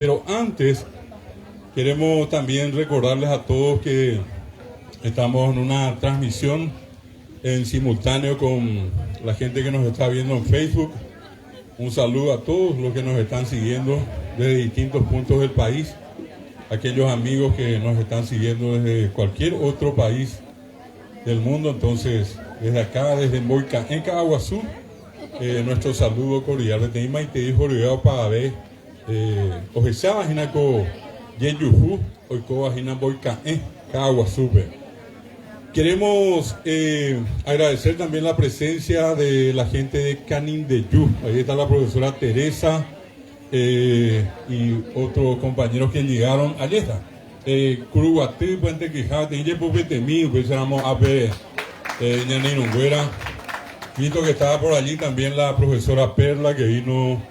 Pero antes, queremos también recordarles a todos que estamos en una transmisión en simultáneo con la gente que nos está viendo en Facebook. Un saludo a todos los que nos están siguiendo desde distintos puntos del país, aquellos amigos que nos están siguiendo desde cualquier otro país del mundo. Entonces, desde acá, desde Mboyka, en Caaguazú, eh, nuestro saludo cordial. Peteĩ maitei horyvéva opavave Ohecháva hína ko jejuhu oikóva hína mboyka'ẽ Ka'aguasúpe. Queremos agradecer también la presencia de la gente de Canindeyú. Ahí está la profesora Teresa y otros compañeros que llegaron. Allí está. Kuruguaty, Puente Kyha, teĩ jepopetemi, upéicharamo ápe ñane irũnguéra. Visto que estaba por allí también la profesora Perla que vino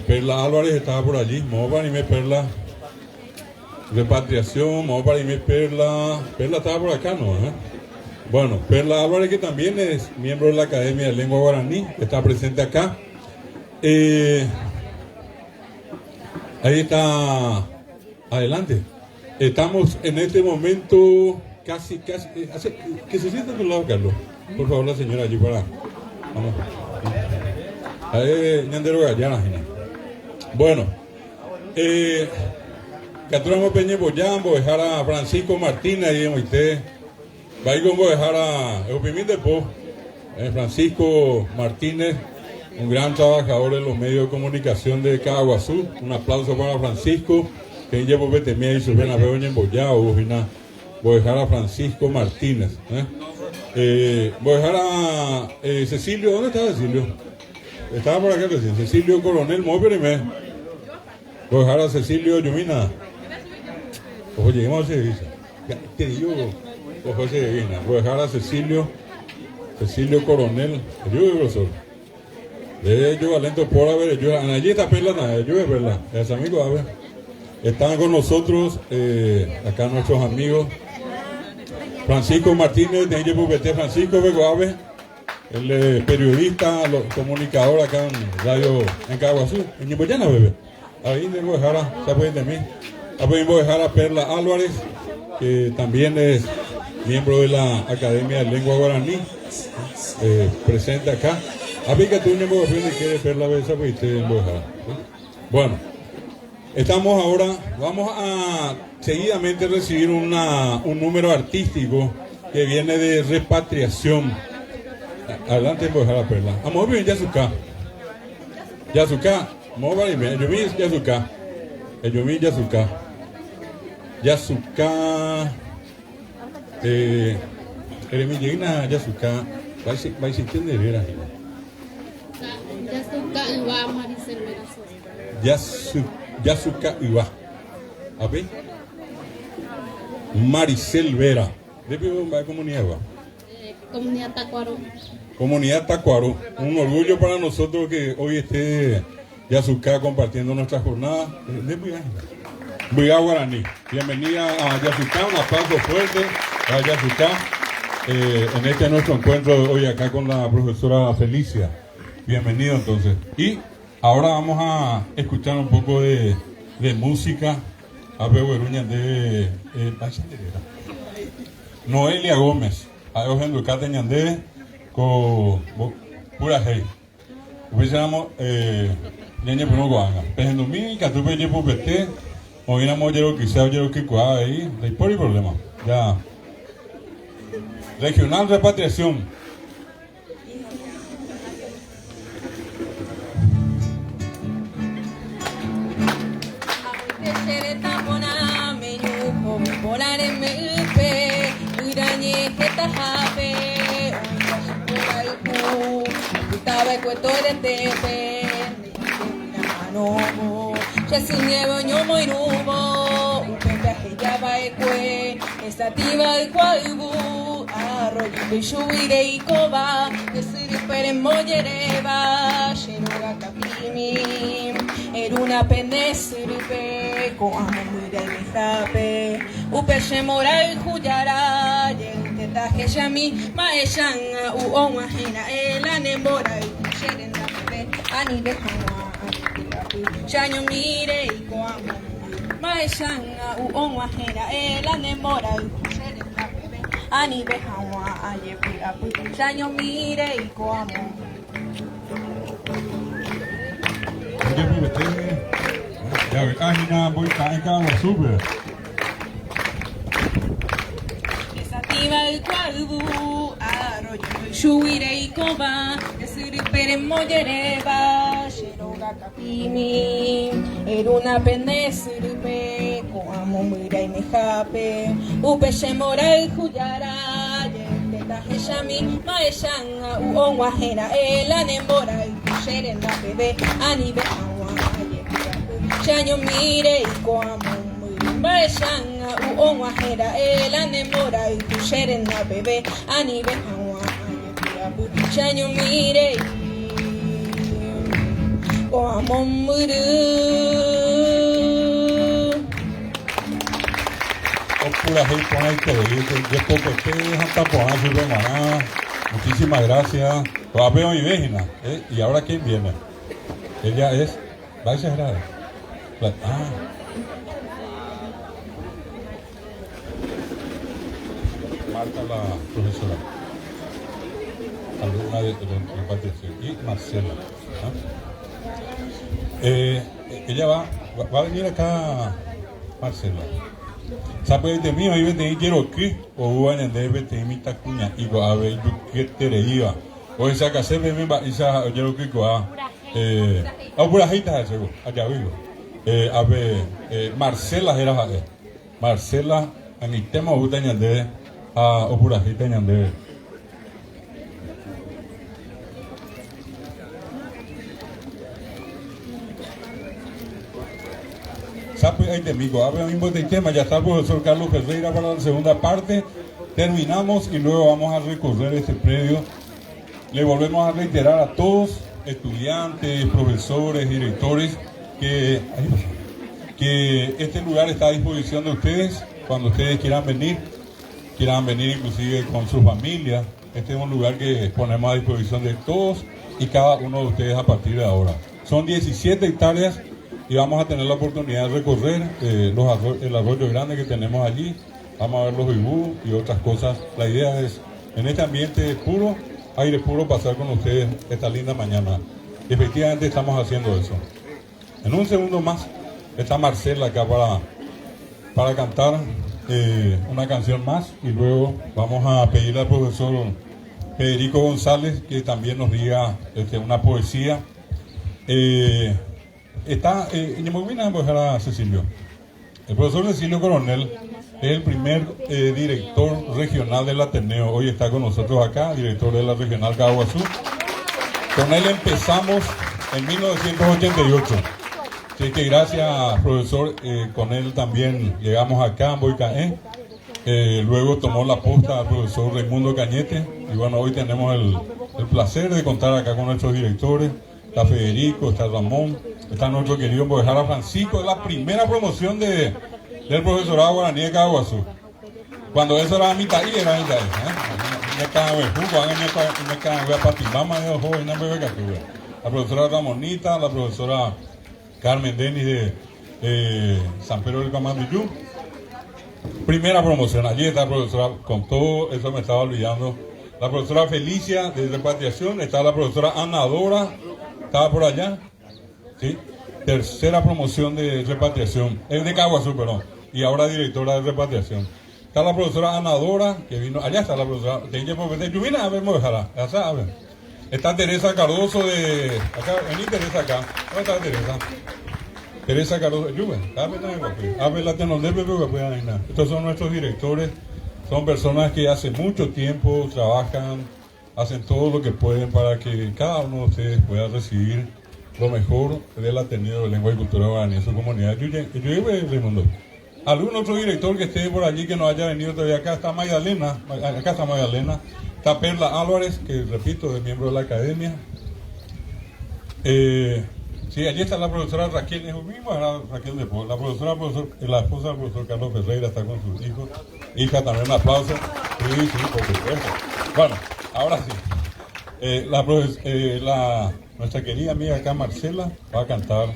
Perla Álvarez estaba por allí, moõpa rime Perla? Repatriación, moõpa rime Perla? Perla estaba por acá, ¿no? ¿Eh? Bueno, Perla Álvarez que también es miembro de la Academia de Lengua Guaraní, está presente acá. Eh, ahí está, adelante. Estamos en este momento casi, casi, eh, hace, que se sienta a tu lado, Carlos. Por favor, la señora allí para. Vamos. Ahí, ñande rogajára hína. Bueno, eh, katu pe ñemboja mbo'ehára Francisco Martínez ahí oite. Vaiko mbo'ehára eupimi nde po. Eh, Francisco Martínez, un gran trabajador de los medios de comunicación de Caaguazú. Un aplauso para Francisco, que ijepopetemía ichupe nape oñemboja ou hína mbo'ehára Francisco Martínez. Eh. Eh, mbo'ehára eh, Cecilio, ¿dónde está Cecilio? Estaba por acá recién. Cecilio Coronel, móvereme. Mbo'ehára Cecilio Yumina. Ojo, lleguemos a ese. Te digo, ojo José Mbo'ehára Cecilio, Cecilio Coronel, ayude profesor. De ello, alento por haber, yo, allí está Perla, ayude Perla, es amigo, a ver. Están con nosotros eh, acá nuestros amigos Francisco Martínez de Pupete, Francisco Begoave, el eh, periodista, comunicador acá en Radio en Caaguazú, en Ñemboyana, bebé. Ahí de Mbo'ehára, sapy'aitemi. Avei Mbo'ehára Perla Álvarez, que también es miembro de la Academia de Lengua Guaraní, eh, presente acá. Avei katu ñembo'epy ndykére Perla ve sapy'aite Mbo'ehára. Bueno, estamos ahora, vamos a seguidamente recibir una, un número artístico que viene de repatriación. Adelante, Mbo'ehára Perla. Amo'õpe Jasuka. Jasuka. Moõpa rime? Ejumi jasuka. Ejumi jasuka. Jasuka. Eh, eremi jeýna jasuka. Mba'eichaite nde réra hína? Jasuka yva Maricel Vera Sosa. Jasu, jasuka yva. Ape? Maricel Vera. Ndépi mba'e comunidad yva? Comunidad Tacuaró. Comunidad Tacuaró. Un orgullo para nosotros que hoy esté Yasuka compartiendo nuestra jornada. De Mbyá Guaraní. Bienvenida a Yasuka, un aplauso fuerte a Yasuka eh, en este nuestro encuentro hoy acá con la profesora Felicia. Bienvenido entonces. Y ahora vamos a escuchar un poco de, de música. A de eh, Noelia Gómez, ha'e ohendukáta ñandéve ko purahéi. Upéicharamo ñañepyrũ ko'ág̃a. Pehendumi ikatu pejepopete, oĩramo ojerokyse ojerokykuaa avei, ndaipóri problema. Ja. Regional Repatriación. Che retã porãme ñu hovy porã rembe'ýpe, yrañe hetahápe oĩva che mborayhu, opytava'ekue toretépe, nde'íre ra'arõvo, che sy ñeve oñomoirũvo, upépe ahejava'ekue hesatĩva ykua yvu. Arroyupe ichugui reikóva, nde syrype rembojeréva, che róga kapimi. Erúna pe nde syrype, ko'ã mombyry aimehápe. Upe che mborayhu jára, jeýnteta ahechami, mba'éichag̃a u og̃uahẽ ra'e la ne mborayhu che renda peve, anive hag̃ua añetehápe. ajepy'apy Che añomi reiko amombyry Mba'éichag̃a u og̃uahẽ ra'e la ne mborayhu che renda peve Anive hag̃ua ajepy'apy Che añomi reiko amombyry. Ojepyvete javy'a hína mboyka'ẽ Ka'aguasúpe. Resatĩva ykua yvu, arroyo chugui reikóva, nde remojeréva, che róga kapimi. Erúna pe nde syrýpe, ko'ã mombyry aimehápe, upe che mborayhu jára, jepéta hechami, mba'éichag̃a u og̃uahẽ ra'e la ne mborayhu che renda peve, anive hag̃ua ajepy'apy, che añomi reiko amombyry, mba'éichag̃a u og̃uahẽ ra'e la ne mborayhu che renda peve, anive hag̃ua ajepy'apy, che añomi reiko amombyry. Opurahéi porãiterei, jepopete hatã porã chupe g̃uarã. Muchísimas gracias. Ko'ápe oĩve hína. Eh, y ahora quién viene? Ella es, mba'éicha héra? Ah. Marta la profesora. Alumna de repatriación. Y Marcela. ¿Ah? Eh, ella va, va a venir acá, Marcela. Sapy'aitemi oĩ peteĩ jeroky oúva ñandéve peteĩ mitãkuña'i ko'ápe ijukyetereíva. Ohechakase peẽme mba'éicha ha'e ojerokykuaa. Eh, opurahéita ha'e chéko, ajavýko. Eh, ápe eh, Marcela héra ha'e. Marcela ag̃aitéma oúta ñandéve ha opurahéita ñandéve. Sapy'aitemi ko'ápe oĩmboeteitéma, ya está el profesor Carlos Ferreira para la segunda parte. Terminamos y luego vamos a recorrer este predio. Le volvemos a reiterar a todos, estudiantes, profesores, directores, que, que este lugar está a disposición de ustedes cuando ustedes quieran venir, quieran venir inclusive con su familia. Este es un lugar que ponemos a disposición de todos y cada uno de ustedes a partir de ahora. Son 17 hectáreas y vamos a tener la oportunidad de recorrer eh, los el arroyo grande que tenemos allí. Vamos a ver los ibú y otras cosas. La idea es, en este ambiente puro, aire puro, pasar con ustedes esta linda mañana. Efectivamente estamos haciendo eso. En un segundo más está Marcela acá para, para cantar eh, una canción más y luego vamos a pedirle al profesor Federico González que también nos diga este, una poesía. Eh, está, eh, Cecilio. El profesor Cecilio Coronel es el primer eh, director regional del Ateneo. Hoy está con nosotros acá, director de la regional Caaguazú. Con él empezamos en 1988. Así que gracias, profesor. Eh, con él también llegamos acá en Boicaé. Eh, luego tomó la posta el profesor Raimundo Cañete. Y bueno, hoy tenemos el, el placer de contar acá con nuestros directores. Está Federico, está Ramón, está nuestro querido Bojara Francisco, es la primera promoción de, del profesorado guaraní de Caaguazú. Cuando eso era mitad y era mitad. La profesora Ramonita, la profesora Carmen Denis de eh, San Pedro del Camanduyú. Primera promoción, allí está la profesora, con todo eso me estaba olvidando. La profesora Felicia de Repatriación, está la profesora Ana Dora, estaba por allá, ¿sí? Tercera promoción de repatriación, es de Caguazú, perdón, y ahora directora de repatriación. Está la profesora Ana Dora, que vino, allá está la profesora, a ver, a ver. Está Teresa Cardoso de, acá, vení Teresa acá, ¿dónde está Teresa? Teresa Cardoso, Estos son nuestros directores, son personas que hace mucho tiempo trabajan, hacen todo lo que pueden para que cada uno de ustedes pueda recibir lo mejor del Ateneo de Lengua y Cultura Guaraní en su comunidad. Yo, yo, ¿Algún otro director que esté por allí que no haya venido todavía acá? Está Magdalena, acá está Magdalena. Está Perla Álvarez, que repito, es miembro de la academia. Eh, sí, allí está la profesora Raquel, es mismo Raquel de la profesora, profesor, la esposa del profesor Carlos Ferreira está con sus hijos. Hija, también un aplauso. Sí, sí, por supuesto. Bueno, ahora sí. Eh, la, eh, la Nuestra querida amiga acá Marcela va a cantar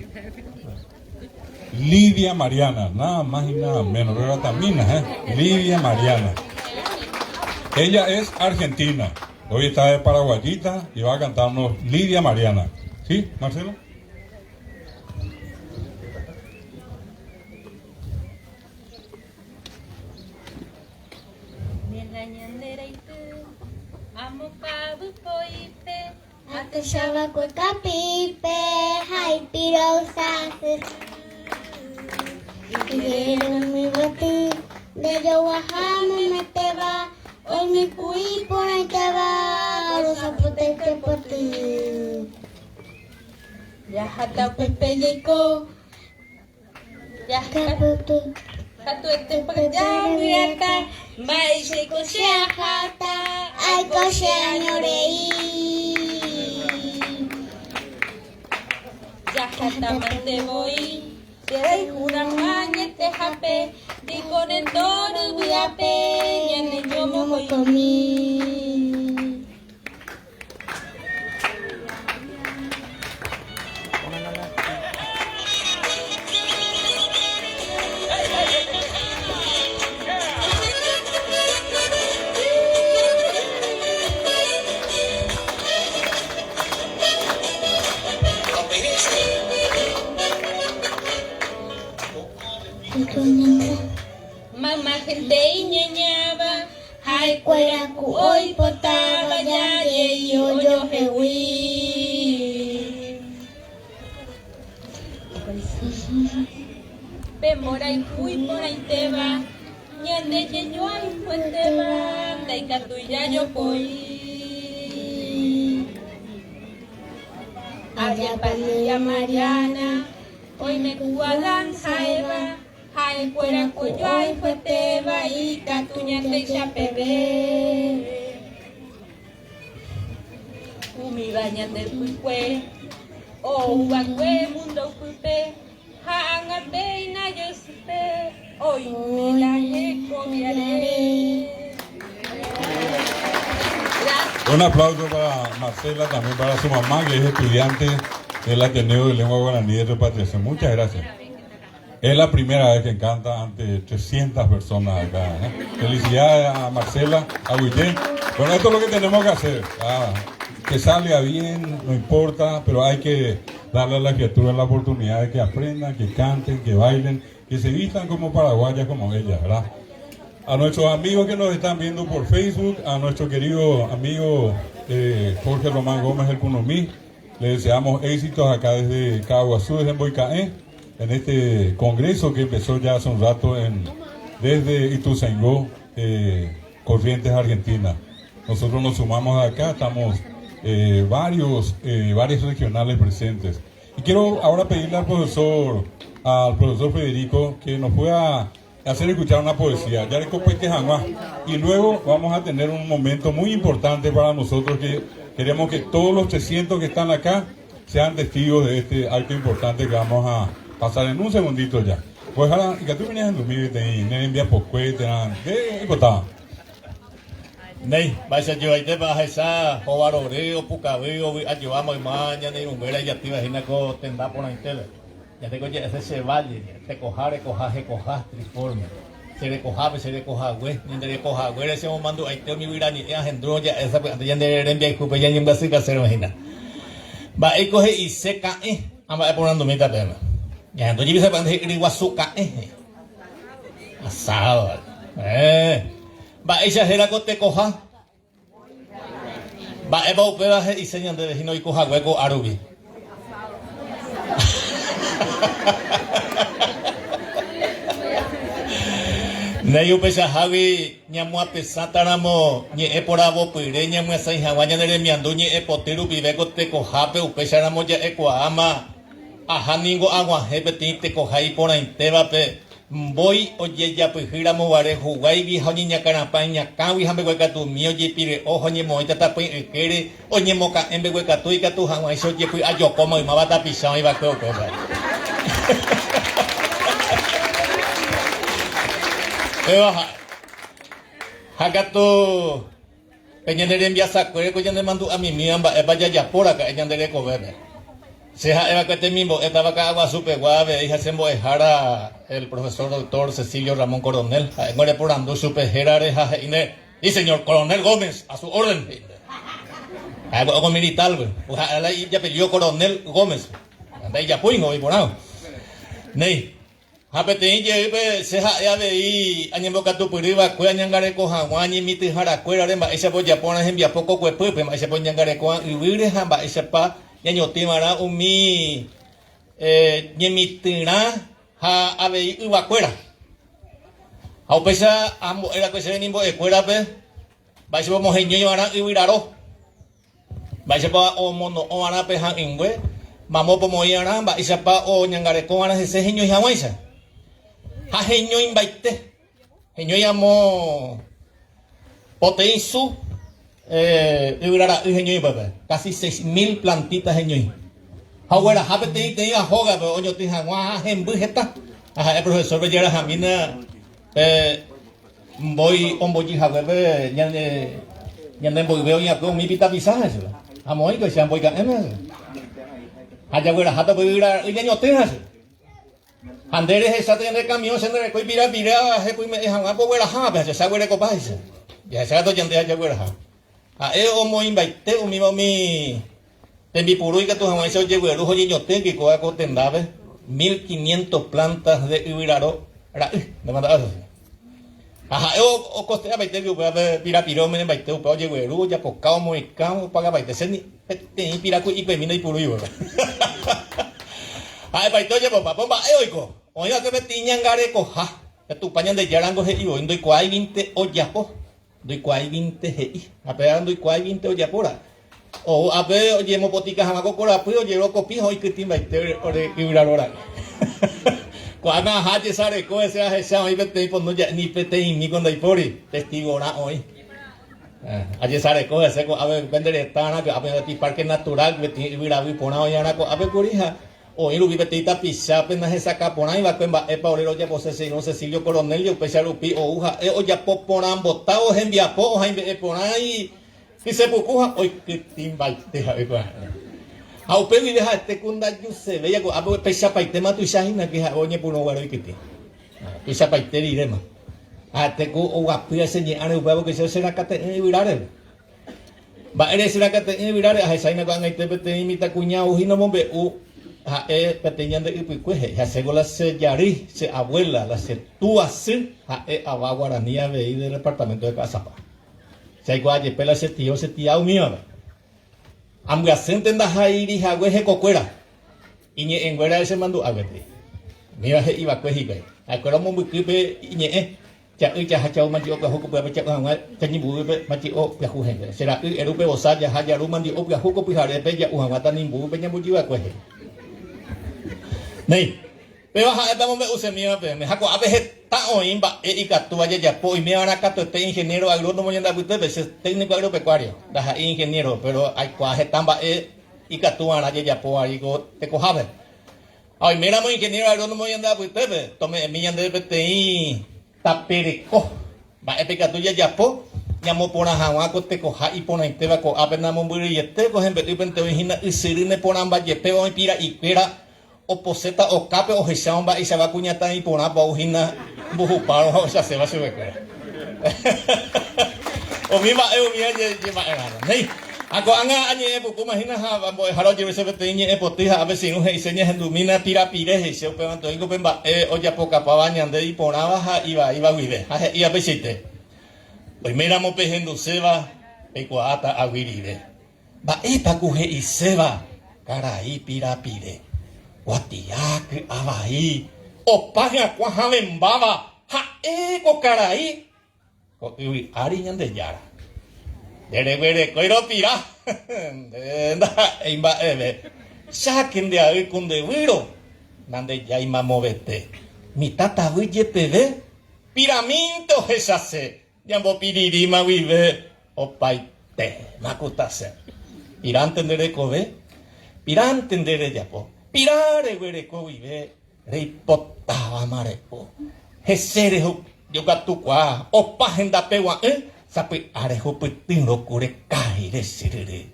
Lidia Mariana, nada más y nada menos, Regatamina, ¿eh? Lidia Mariana. Ella es argentina, hoy está de paraguayita y va a cantarnos Lidia Mariana. ¿Sí, Marcela? Atechavakue kapi'ipe ha ipiro'ysã asy. Ipirérõ yvoty nde joguaha memetéva, oime ku'i iporãitéva rosapotaite poty. Jahata upépe jaiko. Katuete javy'áta mba'éichaiko che aháta aiko che año rei. Jaháta mante voi che rayhúramo añetehápe ndiko ne tory vy'ápe ñane ñomokomi. Mayma gente iñañáva Ha'ekuéra ku oipotáva jajei ojohegui. Pe mborayhu iporãitéva, ñande jejoayhuetéva ndaikatúi jajopoi. Ajépa Lidia Mariana, oime ku Adán ha Eva. Ha'ekuéra ko joayhuetéva ikatu ñandéicha peve. Umíva ñande ypykue ouva'ekue múndo ypýpe ha ág̃a péina joysype oime la hekoviare. Un aplauso para Marcela, también para su mamá, que es estudiante del Ateneo de Lengua Guaraní de Repatriación. Muchas gracias. Es la primera vez que canta ante 300 personas acá. ¿eh? Felicidades a Marcela, a Guillén. Bueno, esto es lo que tenemos que hacer. Ah, que salga bien, no importa, pero hay que darle a las criaturas la oportunidad de que aprendan, que canten, que bailen, que se vistan como paraguayas como ellas, ¿verdad? A nuestros amigos que nos están viendo por Facebook, a nuestro querido amigo eh, Jorge Román Gómez el Cunomí, le deseamos éxitos acá desde Caaguazú, desde Mboicaé, en este congreso que empezó ya hace un rato en, desde Ituzaingó, eh, Corrientes, Argentina. Nosotros nos sumamos acá, estamos eh, varios, eh, varios regionales presentes. Y quiero ahora pedirle al profesor, al profesor Federico que nos pueda hacer escuchar una poesía, ya Y luego vamos a tener un momento muy importante para nosotros que queremos que todos los 300 que están acá sean testigos de este acto importante que vamos a pasar en un segundito ya. Pues ahora, ikatu ñahendumi peteĩ ne rembiapokue térã nde eipotáva. Néi, mba'éicha joaitépa ahecha hova rory, opukavy, ovy'a joa mayma ñane irũnguéra ijatýva hína ko tenda porãitépe. Ñande ko je'ese che valle, tekoha, rekoha, hekoha, triforme. Che rekohápe, che rekohague, ñande rekohaguére che momandu'aite umi guyra ñe'ẽ ahendúrõ ja'e sapy'ánte ñande rembiayhúpe ñañembyasykasérõ hína. Mba'éiko he'ise ka'ẽ ha mba'e porandumíta peẽme. Ñahendu jepi sapy'ánte he'i ryguasu ka'ẽ he'i. Asado. Eh. Mba'éicha héra ko tekoha? Mba'épa upéva he'ise ñandéve hína oiko hague ko árupi? Néi upeichahágui ñamoapesãtaramo ñe'ẽ poravopyre ñamyasãi hag̃ua ñane remiandu ñe'ẽ poty rupive ko tekohápe upéicharamo ja'ekuaáma Aha ningo aguahẽ peteĩ tekoha iporãitévape, mbói ojejapyhy ramo guare huguáigui ha oñeñakarapã iñakãgui ha mbeguekatumi ojepire'o ha oñemoĩ tatapỹi ykére, oñemoka'ẽ mbeguekatu ikatu hag̃uáicha ojepy'ajoko maymáva tapicha oĩva'ekue upépe. Péva ha'e. Ha katu. Pe ñane rembiasakuére ko ñanemandu'amimíva mba'épa jajapo raka'e ñande rekovépe. Che ha'eva'ekue temimbo'e táva Ka'aguasu pegua avei ha che mbo'ehára el profesor doctor Cecilio Ramón Coronel, ha'éngo reporandu chupe hérare ha he'íne, Sí señor Coronel Gómez, a su orden, he'íne. Ha'éngo ogo militar-gui, ha'e la ijapellido Coronel Gómez. Ndaijapóingo iporãva. Néi. Ha peteĩ jeýpe che ha'e avei añembokatupyry va'ekue añangareko hag̃ua ñemitỹharakuérare mba'éichapa ojapo va'erã hembiapo kokuepýpe, mba'éichapa oñangareko'ã yvýre ha mba'éichapa ñañotỹ va'erã umi ñemitỹrã ha avei yvakuéra. Ha upéicha ambo'e va'ekue che remimbo'ekuérape mba'éichapa omoheñói va'erã yvyraro. Mba'éichapa omono'õ va'erã pe ha'ỹingue, mamópa omoĩ va'erã, mba'éichapa oñangareko va'erã hese heñói hag̃uáicha. Ha heñoimbaite, heñói amo poteĩ su yvyra ra'y heñói upépe, casi 6000 plantita heñói. Ha ogueraha peteĩteĩva hógape oñotỹ hag̃ua ha hemby heta. Ha ha'e profesor-pe jerahamína pe Mbói ombojy haguépe ñane ñane mboyve oĩ'akue umi pitapisa ha chupe. Ha moõiko che amboika'ẽme ha chupe. Ha jagueraháta upe yvyra'y ñañotỹ ha chupe. Ha nde rehecháta ñande kamiõ che nderekói pirapire ahepyme'ẽ hag̃ua poguerahávape ha che che aguerekopa he'i. Jahecháta ñande ha jagueraha. Ha'e omoĩmbaite umíva umi tembipuru ikatu hag̃uáicha ojegueru ha oñeñotỹgui kóva ko tendápe, 1500 plantas de yvyraro ra'y, nde mandu'a che. Ha ha'e okosteapaitégui upéva pe pirapire ome'ẽmbaite upéva ojegueru, ojapoka, omoĩka, opagapaite. Che ni peteĩ pira ku'ipeimi ndaipurúi upéva. Ha'epaite ojepopa. Pe mba'e oiko? Oĩ va'ekue peteĩ ñangarekoha, pe Tupã Ñandejára ngo he'i voi ndoikuaáiguinte ojapo. Ndoikuaáiguinte he'i, ha péva ndoikuaáiguinte ojapóra. Ou ápe oñemopotika hag̃ua ko korapy ojerokopi ha oikytĩmbaite ore yvyraro ra'y. Ko'ág̃a aha jesareko hese ahecha oĩ peteĩ pono ja'e ni peteĩmi ko ndaipóri, testigorã oĩ. Ajesareko hese ko'ápe pende retãrã, ko'ápe peteĩ parque natural, peteĩ yvyravy porã oĩarã ko'ápe kuri ha Oĩ rupi peteĩ tapichápe nahesakã porãi va'ekue mba'épa ore rojapose che irũ Cecilio Coronel-gui, upéicha rupi ou ha'e ojapo porãmbotávo hembiapo ohãimbe'e porã ikysepuku ha oikytĩmbaite ha'e kuaa'e. Ha upe guive ha'ete ku ndajusevéi ko'ápe peichapaitéma tuicha hína kuri ha'e oñepyrũ guare oikytĩ. Tuichapaite riréma. Ha'ete ku oguapýva che ñe'ãre upéva pórke che cherakate'ỹ yvyráre. Mba'ére che rakate'ỹ yvyráre ahecháina ko'ag̃aite peteĩ mitãkuña ou hína omombe'u ha'e peteĩ ñande ypykue he'i ha chéngo la che jarýi, che abuela, la che túa sy ha'e ava guarani avei del departamento de Ka'asapa. Che aikuaa jepe la che tio, che tia umívape. Ambyasýnte ndahaíri hague hekokuéra. Iñe'ẽnguéra chemandu'a gueteri. Umíva he'iva'ekue hikuái. Ha'ekuéra omombyky pe iñe'ẽ. Cha'y jaha chau mandi'o pyahu ko py'ape cha'y hag̃ua chañimbuýpe mandi'o pyahu hẽngue. Che ra'y eru pe vosa jaha jaru mandi'o pyahu ko pyharépe ja'u hag̃ua tanimbúpe ñambojyva'ekue he'i. Néi, péva ha'e pe amombe'usemíva peẽme. Ha ko'ápe heta oĩ mba'e ikatúva jajapo oimeva'erã katuete ingeniero agrónomo ñande apytépe, che técnico agropecuario, ndaha'éi ingeniero, pero aikuaa heta mba'e ikatuva'erã jajapo avei ko tekohápe. Ha oiméramo ingeniero agrónomo ñande apytépe, tome'ẽmi ñandéve peteĩ tapereko. Mba'épa ikatu jajapo ñamoporã hag̃ua ko tekoha iporãitéva ko'ápe namombyryiete ko hembe'ýpente oĩ hína ysyry neporãmba jepéva oĩ pira'ikuéra oposéta okápe ohechávo mba'eichagua kuñataĩ porãpa ou hína mbohupárõ ha ohechaséva chupekuéra. Umi mba'e umíva jema'erãrõ. Néi. Ha ko'ág̃a añe'ẽ pukúma hína ha mbo'ehára ojerure peteĩ ñe'ẽ poty ha ápe che irũ he'ise ñahendumína pirapire he'ise upévante oĩko pe mba'e ojapokapáva ñande iporãva ha ivaíva guive. Ha he'íva peichaite, Oiméramo pehenduséva peikuaáta agui rire. Mba'épa ku he'iséva karai pirapire? Kuatia ky'a vai, opa hyakuã havẽmbáva ha'e ko karai ko yvy ári Ñandejára. Nde reguerekói ropira, nde ndaha'éi mba'eve. Cháke nde ay ku nde výro, nandejái mamovete. Mitã tavy jepeve, piramínte ohechase, ñambopiriríma guive Opaitéma ku tasẽ. Piránte nde rekove, piránte nde rejapo, pira reguereko guive reipotávama re'u. Hese rejokatukuaa opa hendapegua'ỹ. Sapy'a rehupytýrõ ku rekái resyryry.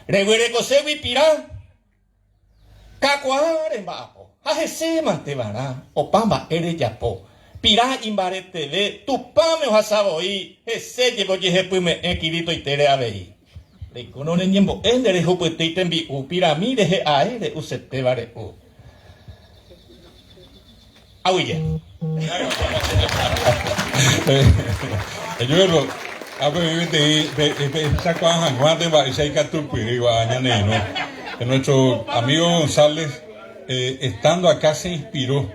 Reguerekoségui pira, kakuaa remba'apo, ha hese mante va'erã opa mba'e rejapo. Pira imbareteve, Tupãme ohasa voi, hese jepe ojehepyme'ẽ Kiritoitére avei. Reikórõ reñembo'e nde rehupytýi tembi'u pirami rehe ae re'usetéva re'u. Aguyje. Ejuerro, ápe oĩ peteĩ pehechakuaa hag̃uánte mba'éicha ikatupyrýva ñane irũ. Nuestro amigo González, estando acá se inspiró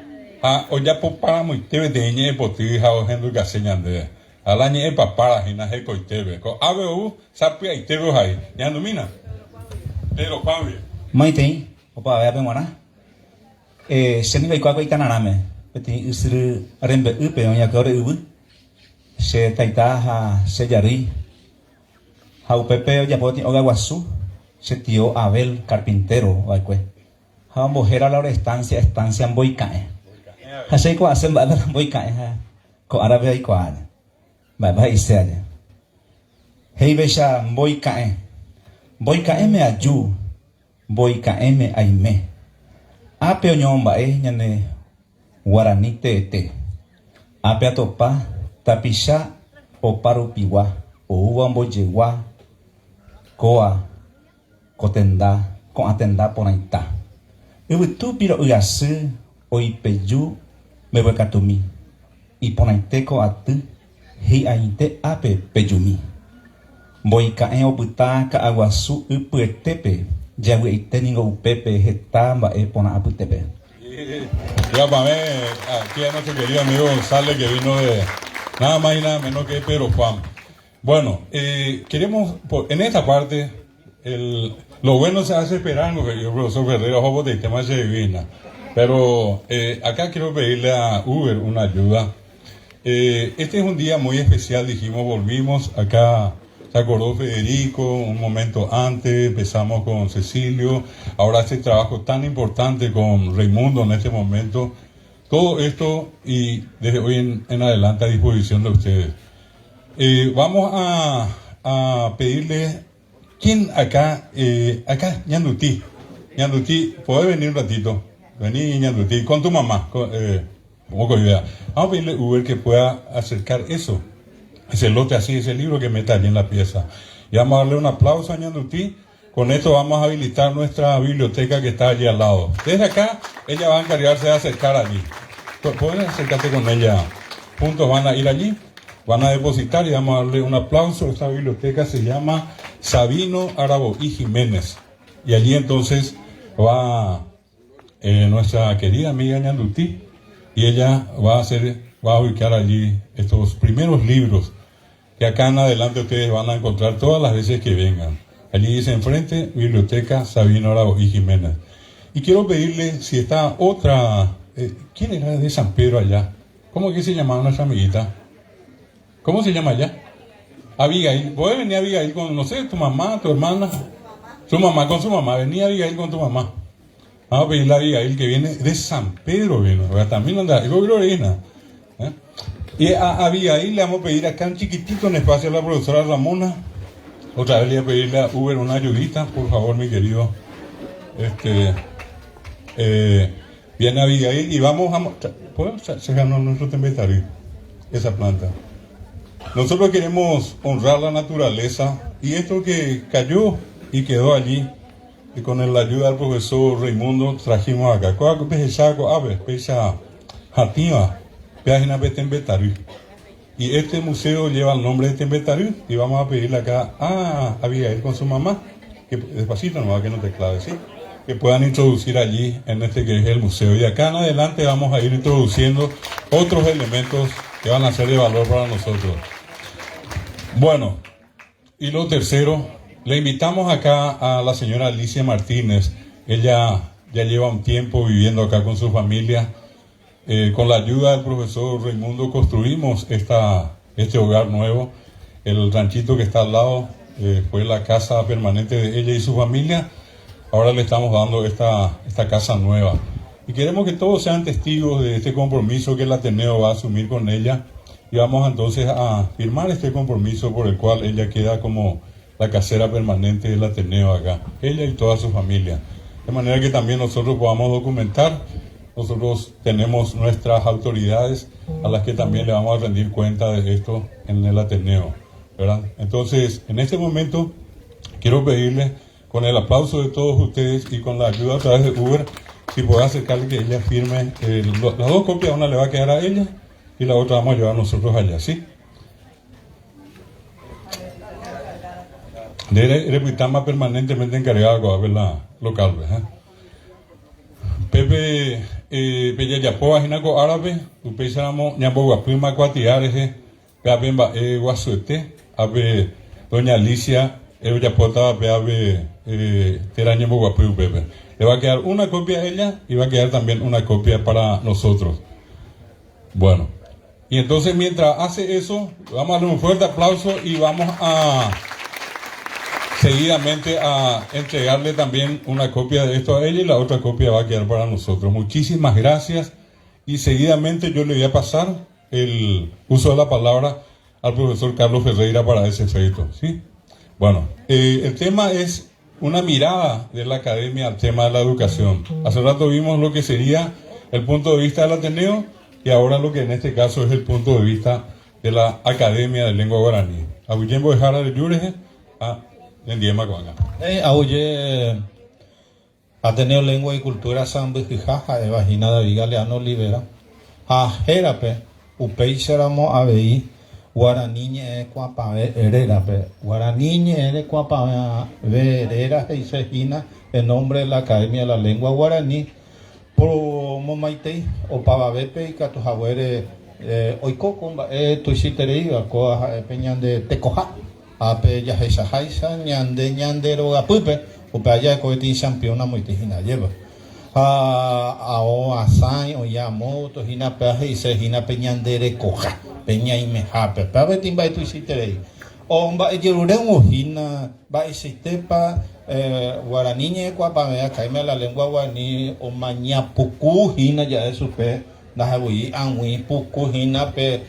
ha ojapoparamoite peteĩ ñe'ẽpoty ha ohendukase ñandéve. Ha la ñe'ẽ papára hína hekoitépe. Ko'ápe ou sapy'aitépe ohai. Ñahendumína. Pedro Juan-gui. Maitei, opavavévape g̃uarã. Che ningo aikuaa ko itanarãme, peteĩ ysyry rembe'ýpe oĩ'akue ore yvy, che taita ha che jarýi. Ha upépe ojapo peteĩ óga guasu, che tio Abel, carpintero va'ekue. Ha ombohéra la ore estancia, Estancia Mboika'ẽ. Ha che aikuaase mba'épa la Mboika'ẽ ha ko árape aikuaa. Mba'épa he'ise aja. He'iveicha Mboika'ẽ. Mboika'ẽme aju, Mboika'ẽme aime. Ápe oñomomba'e ñane guarani teete. Ápe atopa tapicha opa rupigua oúva ombojegua kóa ko tenda, ko'ã tenda porãita. Yvytu piro'y asy oipeju mbeguekatumi. Iporãite ko aty hi'aĩte ápe pejumi. Mboika'ẽ opyta Ka'aguasu ypyetépe, javy'aite ningo upépe heta mba'e porã apytépe. Vy'apavẽ aquí a nuestro querido amigo González que vino de nada más y nada menos que Pedro Juan. Bueno, eh, queremos, en esta parte, el, lo bueno se hace esperar, he'i el profesor Ferreira ohopoteitema che divina. Pero eh, acá quiero pedirle a Uber una ayuda. Eh, este es un día muy especial, dijimos, volvimos acá, se acordó Federico un momento antes, empezamos con Cecilio, ahora este trabajo tan importante con Raimundo en este momento. Todo esto y desde hoy en, en adelante a disposición de ustedes. Eh, vamos a, a pedirle, ¿quién acá? Eh, acá, Ñandutí. Ñandutí, ¿podés venir un ratito? Vení, Ñandutí, con tu mamá. Con, eh, poco idea. Vamos a pedirle a Uber que pueda acercar eso, ese lote así, ese libro que meta allí en la pieza. Y vamos a darle un aplauso a Ñandutí. Con esto vamos a habilitar nuestra biblioteca que está allí al lado. Desde acá, ella va a encargarse de acercar allí. Pueden acercarte con ella. Juntos van a ir allí, van a depositar y vamos a darle un aplauso. Esta biblioteca se llama Sabino Arabo y Jiménez. Y allí entonces va eh, nuestra querida amiga Ñandutí y ella va a hacer, va a ubicar allí estos primeros libros que acá en adelante ustedes van a encontrar todas las veces que vengan. Allí dice enfrente, Biblioteca Sabino Arabo y Jiménez. Y quiero pedirle si está otra... Eh, ¿Quién era de San Pedro allá? ¿Cómo que se llamaba nuestra amiguita? ¿Cómo se llama allá? Abigail. ¿Puedes venir Abigail con, no sé, tu mamá, tu hermana? Su mamá con su mamá. Vení Abigail con tu mamá. Vamos a pedirle a Abigail que viene de San Pedro, vino. También anda, ¿eh? Y a Abigail le vamos a pedir acá un chiquitito en espacio a la profesora Ramona. Otra vez le voy a pedirle a Uber una ayudita, por favor, mi querido. Este, eh, viene Abigail y vamos a... ¿Puedo? Se ganó nuestro tembetary, esa planta. Nosotros queremos honrar la naturaleza y esto que cayó y quedó allí, y con la ayuda del profesor Raimundo trajimos acá. Kóva pehecha ko'ápe, péicha hatĩva, péa hína pe Tembetary. Y este museo lleva el nombre de Tembetary y vamos a pedirle acá a Abigail con su mamá, que despacito nomás que no te clave, ¿sí? Que puedan introducir allí en este que es el museo. Y acá en adelante vamos a ir introduciendo otros elementos que van a ser de valor para nosotros. Bueno, y lo tercero, le invitamos acá a la señora Alicia Martínez. Ella ya lleva un tiempo viviendo acá con su familia. Eh, con la ayuda del profesor Raimundo construimos esta, este hogar nuevo. El ranchito que está al lado eh, fue la casa permanente de ella y su familia. Ahora le estamos dando esta, esta casa nueva. Y queremos que todos sean testigos de este compromiso que el Ateneo va a asumir con ella. Y vamos entonces a firmar este compromiso por el cual ella queda como la casera permanente del Ateneo acá, ella y toda su familia. De manera que también nosotros podamos documentar, nosotros tenemos nuestras autoridades a las que también le vamos a rendir cuenta de esto en el Ateneo, ¿verdad? Entonces, en este momento quiero pedirle, con el aplauso de todos ustedes y con la ayuda a través de Uber, si puede acercarle que ella firme las dos copias, una le va a quedar a ella y la otra vamos a llevar nosotros allá, ¿sí? De repitama permanentemente encargado de la local, ¿verdad? Pepe eh, pejajapo hína ko árape, upéicharamo ñamboguapýma kuatia rehe, péape mba'e guasuete, ápe doña Alicia ojapótava péape térã ñemboguapy upépe. Le va a quedar una copia a ella y va a quedar también una copia para nosotros. Bueno, y entonces mientras hace eso, vamos a darle un fuerte aplauso y vamos a seguidamente a entregarle también una copia de esto a ella y la otra copia va a quedar para nosotros. Muchísimas gracias y seguidamente yo le voy a pasar el uso de la palabra al profesor Carlos Ferreira para ese efecto. ¿sí? Bueno, eh, el tema es una mirada de la academia al tema de la educación. Hace rato vimos lo que sería el punto de vista del Ateneo y ahora lo que en este caso es el punto de vista de la Academia de Lengua Guaraní. Aguyje mbo'ehára reju rehe ha nendiéma ko'ág̃a. Néi, aguyje Ateneo Lengua y Cultura sãmbyhyha ha'éva hína David Galeano Olivera ha hérape upéicharamo avei Guarani ñe'ẽ kuapavẽ rérape. Guarani ñe'ẽ rekuapavẽ réra he'ise hína en nombre de la Academia de la Lengua Guaraní Poromomaitei opavavépe ikatu haguére oiko ko mba'e tuichaitereíva, kóva ha'e pe ñande tekoha ha pe jahechaháicha ñande ñande rogapýpe, upe aja jaiko peteĩ champion amoite hína ajépa. Ha ao asãi oĩ amóto hína péva he'ise hína pe ñande rekoha, pe ñaimehápe, péva peteĩ mba'e tuichaiterei. O mba'ejeruréngo hína mba'eichaitépa guarani ñe'ẽkuaapavẽ Academia de la Lengua Guaraní omaña puku hína ja'e chupe ndahevoi ag̃ui puku hína pe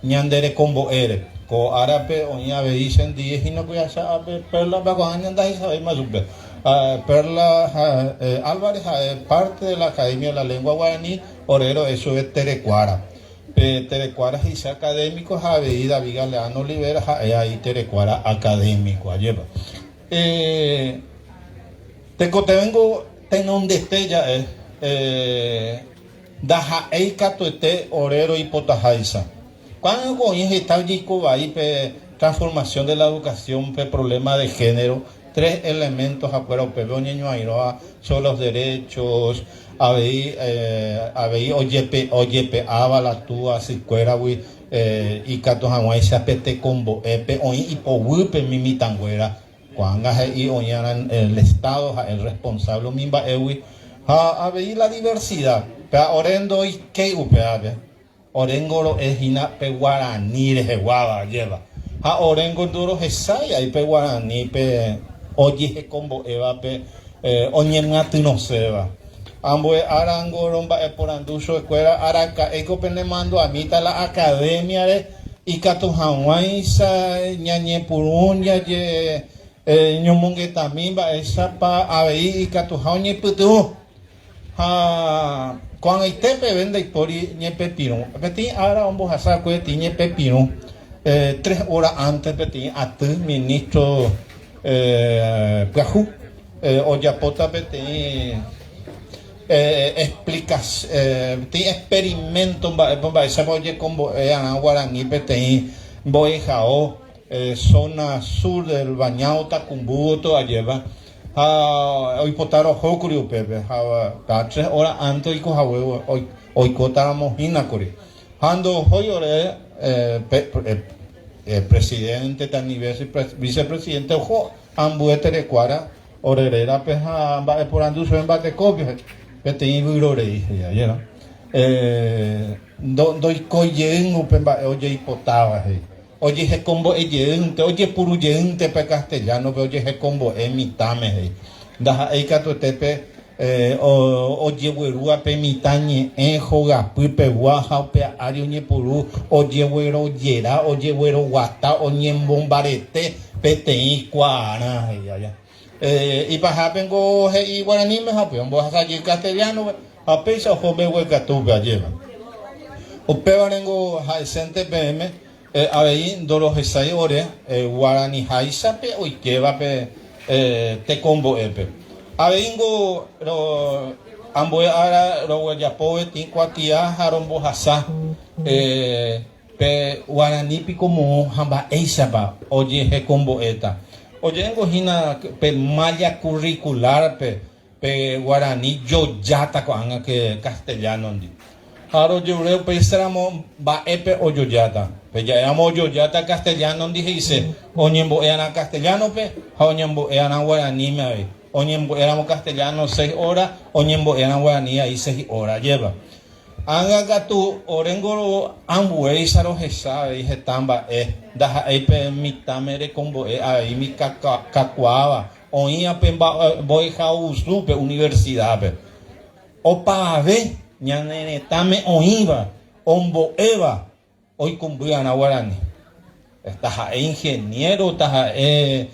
ñande rekombo'ére. Ko árape oĩ avei chendie hína ko jahecha ápe Perla pe ko'ág̃a ñandahechavéima chupe. Perla Álvarez ha'e parte de la Academia de la Lengua Guaraní ore ro'e chupe Terekuára. Pe Terekuára he'ise académico ha avei David Galeano Olivera ha'e ai Terekuára académico. Ajépa. Eh, tekotevẽngo tenondete ja'e, eh, ndaha'éi katuete ore roipotaháicha. Ko'ág̃a oĩ heta ojeiko vai pe transformación de la educación, pe problema de género, tres elementos hakuéra upépe oñeñoairõva sobre los derechos, avei avei ojepe ojepe'áva la túva sykuéragui ikatu hag̃uáicha pe tekombo'épe oĩ ipoguýpe umi mitãnguéra, ko'ág̃a he'i oĩarã el Estado ha'e el responsable umi mba'égui ha avei la diversidad, péva ore ndoikéi upévape. Oréngo ro'e hína pe guarani reheguáva, ajépa. Ha oréngo ndorohechái ai pe guarani pe ojehekombo'évape oñemyatyrõséva. Ambue árango romba'eporandu chuekuéra araka'éiko penemandu'amíta la academia-re ikatu hag̃uáicha ñañepyrũ ñaje ñomongetami mba'éichapa avei ikatuha oñepytyvõ. Ha ko'ag̃aite peve ndaipóri ñepepirũ. Peteĩ ára ombohasa va'ekue peteĩ ñepepirũ, tres horas antes peteĩ aty ministro pyahu ojapóta peteĩ peteĩ experimento mba'épa mba'éichapa ojekombo'e'arã guarani peteĩ mbo'ehao zona sur del Bañado Tacumbú gotyo ajépa. Ha oipota rohókuri upépe, ha káda tres óra ánte oiko hague oikótaramo hínakuri. Ha ndohói ore pe presidénte tani vicepresidente oho ambue terekuára ore rérape ha mba'eporandu chupe mba'etekópe peteĩ vyrorei he'i ajéra. Ndoikói jeýngo upe mba'e ojeipotáva he'i. Ojehekombo'e jeýnte, ojepuru jeýnte pe castellano-pe ojehekombo'e mitãme, he'i. Ndaha'éi katuete pe Ojeguerúva pe mitã ñe'ẽ hogapy pegua ha upe ári oñepyrũ ojeguerojera, ojegueroguata, oñembombarete peteĩ kuaarã, he'i aja. Ipahápengo he'i guaraníme ha upéva ombohasa jey castellano-pe ha péicha oho mbeguekatúpe ajépa. Upévarengo ha'esénte peẽme avei ndorohechái ore guaraniháichape oikéva pe tekombo'épe. Aveíngo ambue ára roguejapo vetĩ kuatia ha rombohasa pe guarani piko moõ ha mba'éichapa ojehekombo'éta. Oje'éngo hína pe malla curricular-pe Pe guarani jojáta ko'ág̃a ke castellano-ndi. Ha rojerure upéicharamo mba'épe ojojáta. Pe ja'éramo ojojáta castellano-ndi he'ise oñembo'e'arã castellano-pe ha oñembo'e'arã guaraníme avei. Oñembo'éramo castellano seis hora, oñembo'e'arã guarani avei seis hora. Ajépa. Ág̃a katu oréngo ambuéicha rohecha avei heta mba'e, ndaha'éi pe mitãme rekombo'e avei umi kakuaáva Oĩva pe mbo'ehaovusúpe, universidad-pe. Opavave ñane retãme oĩva ombo'éva oikũmby'arã guarani. Taha'e ingeniero, taha'e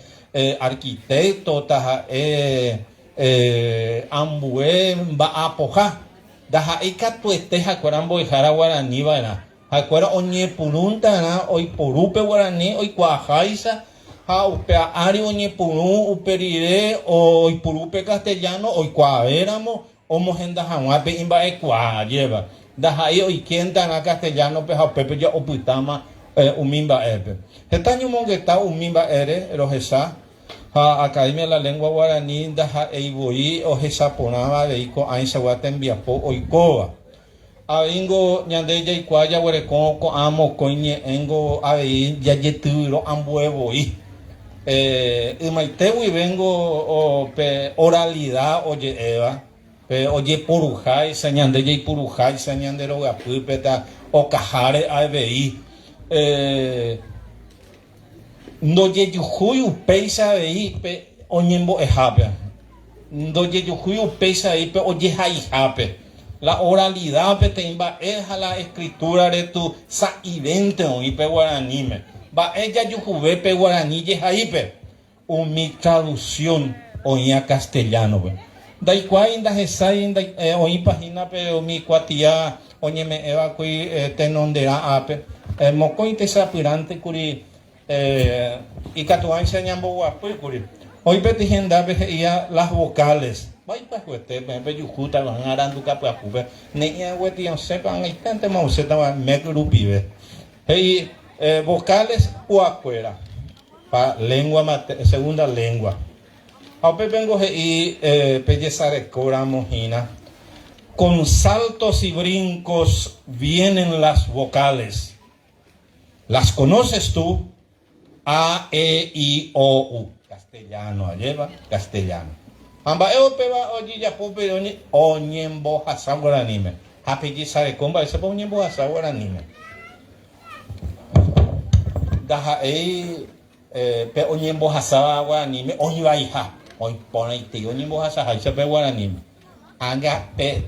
arquitecto, taha'e ambue mba'apoha. Ndaha'éi katuete ha'ekuéra mbo'ehára guarani va'erã. Ha'ekuéra oñepyrũnte'arã oiporu pe guarani oikuaaháicha ha upe ári oñepyrũ upe rire oipuru pe castellano oikuaavéramo omohenda hag̃ua pe imba'ekuaa ajéva. Ndaha'éi oikénte'arã castellano-pe ha upépe ja opytáma umi mba'épe. Heta ñomongeta umi mba'ére rohecha ha Academia de la Lengua Guarani ndaha'éi voi ohecha porãva avei ko'ãichagua tembiapo oikóva. Aveíngo ñande jaikuaa jaguereko ko'ã mokõi ñe'ẽngo avei jajetyvyro ambue voi. Ymaite guivéngo pe oralida oje'éva, pe ojeporuháicha, ñande jaipuruháicha ñande rogapýpe ta okaháre avei. Ndojejuhúi upéicha avei pe oñembo'ehápe. Ndojejuhúi upéicha avei pe ojehaihápe. La oralidad peteĩ mba'e ha la escritura retu sa'ivénte oĩ pe guaraníme. Mba'e jajuhuve pe guarani jehaípe? Umi traducción oĩva castellano-pe. Ndaikuaái ndahesái oĩpa hína pe umi kuatia oñeme'ẽva'ekue tenonderã ápe. Mokõi techapyrãnte kuri ikatuháicha ñamboguapýkuri. Oĩ peteĩ hendápe he'íva las vocales. Mba'eipyahuete peẽ pejuhúta ko'ág̃a aranduka pyahúpe. Ne'ĩra gueteri osẽpa ag̃aiténtema osẽtava MEC rupive. He'i vocales puakuéra. Pa lengua materna, segunda lengua. Ha upépengo he'i pejesareko ramo hína, Con saltos y brincos vienen las vocales. Las conoces tú? A, E, I, O, U. Castellano, ajépa? Castellano. Ha mba'e upéva ojejapo pe oñembohasa guaraníme. Ha pejesareko mba'éichapa oñembohasa guaraníme. Ndaha'éi pe oñembohasáva guaraníme oĩ vaiha, oĩ porãitei oñembohasaháicha pe guaraníme. Ág̃a pe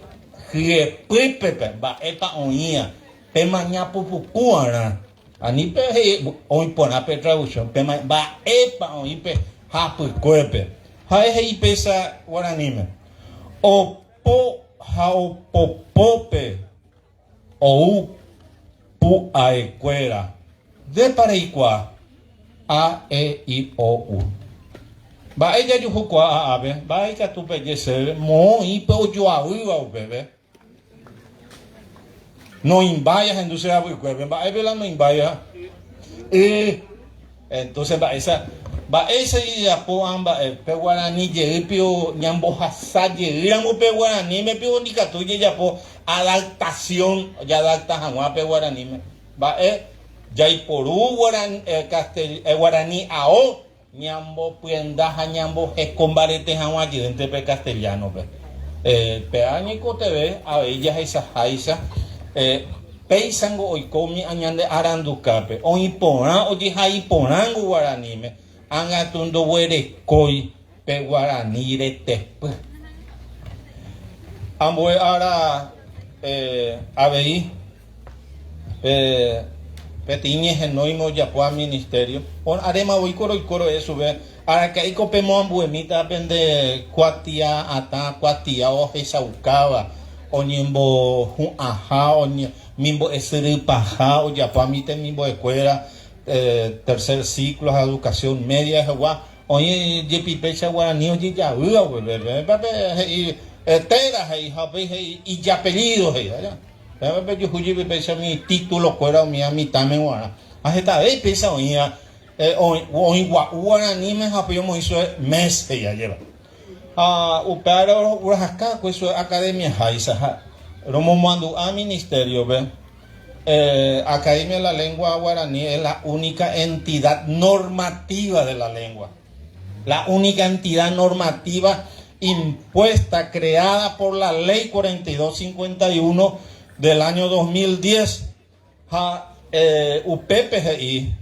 hyepýpe pe mba'épa oĩva, pemaña pupuku'arã. Ani pe he'i oĩ porã pe traducción, pemaña mba'épa oĩ pe hapykuépe. Ha'e he'i péicha guaraníme, Opo ha opopópe Ou pu'aekuéra. Ndépa reikuaa? A, E, I, O, U. Mba'e jajuhukuaa ápe? Mba'e ikatu peje chéve? Moõ oĩ pe ojoavýva upépe? Noĩmbái ahendu che rapykuépe. Mba'épe la noĩmbáiva? Y. Entonces mba'éicha mba'éicha ijapo ã mba'e pe guarani jey pio ñambohasa jeýramo pe guaraníme pio ndikatúi jajapo adaptación jadapta hag̃ua pe guaraníme mba'e jaiporu guarani, eh, castel, eh, guarani ao ñambopyenda ha ñamboheko mbarete hag̃ua jeýnte pe castellano-pe. Eh, péva ñaikotevẽ avei jahechaháicha eh, Péichango oiko umi ñande arandukápe, oĩ porã ojehai porãngo guaraníme, ág̃atu ndoguerekói pe guarani retepy. Ambue ára avei pe peteĩ ñehenóime ojapóva ministerio, aréma voi ko roiko ro'e chupe, araka'éiko pemoambuemíta pende kuatia atã, kuatia ohechaukáva oñembohu'ãha, oñembo'esyrypaha ojapóva umi temimbo'ekuéra tercer ciclo ha educación media rehegua, Oĩ jepi péicha guarani ojejavýva upépe, peẽpa pe he'i téra he'i ha upéi he'i ijapellído he'i, aja. Peẽpa pejuhu jepi péicha umi título kuéra umi mitãme guarã. Ha hetave péicha oĩva, oĩ gua'u guaraníme ha upéi omoĩ chupe mes he'i ajépa. Ha upévare roguerahaka va'ekue chupe academia háicha ha romomandu'a ministerio-pe. Academia de la Lengua Guaraní es la única entidad normativa de la lengua. La única entidad normativa impuesta, creada por la Ley 4251 del año 2010. Ha upépe he'i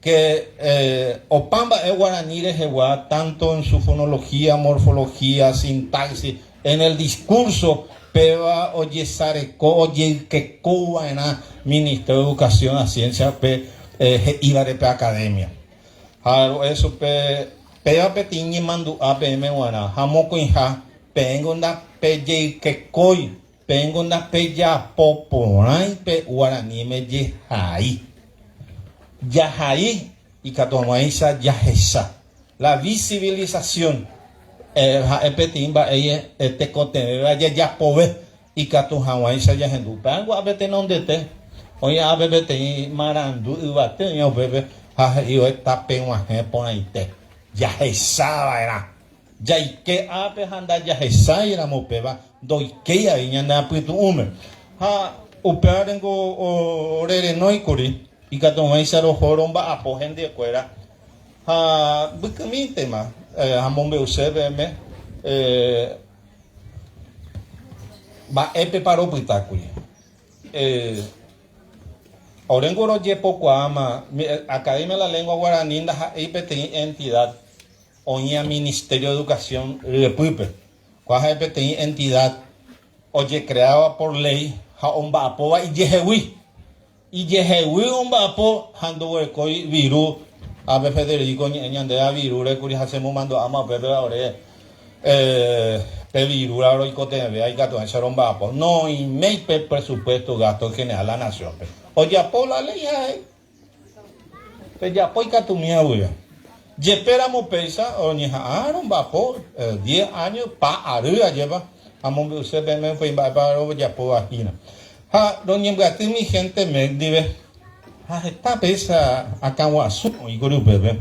que opa mba'e guarani rehegua tanto en su fonología, morfología, sintaxis, en el discurso péva ojesareko ojeykekova'erã Ministerio de Educación ha Ciencia-pe he'ívare pe Academia. Ha ro'e chupe péva peteĩ ñemandu'a peẽme g̃uarã ha mokõiha peẽngo ndapejeykekói Peẽngo ndapejapo porãi pe guaraníme jehai. Jahai ikatu hag̃uáicha jahecha. La visibilización ha'e peteĩ mba'e tekotevẽva jajapove ikatu hag̃uáicha jahendu. Upévango ápe tenondete oĩ ápe peteĩ marandu yvate oĩva upépe ha he'i tapeg̃uahẽ porãite jahecha va'erã. Jaike ápe ha ndajahechái ramo upéva ndoikéi avei ñane apytu'ũme. Ha upévarengo ore renói kuri, ikatuvãicha roho romba'apo hendivekuéra ha mbykymíntema amombe'use peẽme mba'épepa ropyta kuri. Oréngo rojepokuaáma, Academia de la Lengua Guaraní ndaha'éi peteĩ entidad Oĩva Ministerio de Educación ryepýpe. Kóa ha'e peteĩ entidad ojecreáva por ley ha omba'apóva ijehegui. Ijehegui omba'apo ha ndoguerekói viru. Ápe Federico oñe'ẽ ñandéva virúre kuri ha chemomandu'áma upépe ore pe virúra roikotevẽvéva ikatuháicha romba'apo. Noiméi pe presupuesto gasto general la nación-pe. Ojapo la ley ha he'i. Pejapo ikatumíva guive. Jepéramo péicha oñeha'ã romba'apo diez áño pa ary ajépa, amombe'use peẽme upéi mba'épa rojapóva hína. Ha roñembyaty umi hénte MEC ndive, ha heta péicha akãguasu oĩkuri upépe.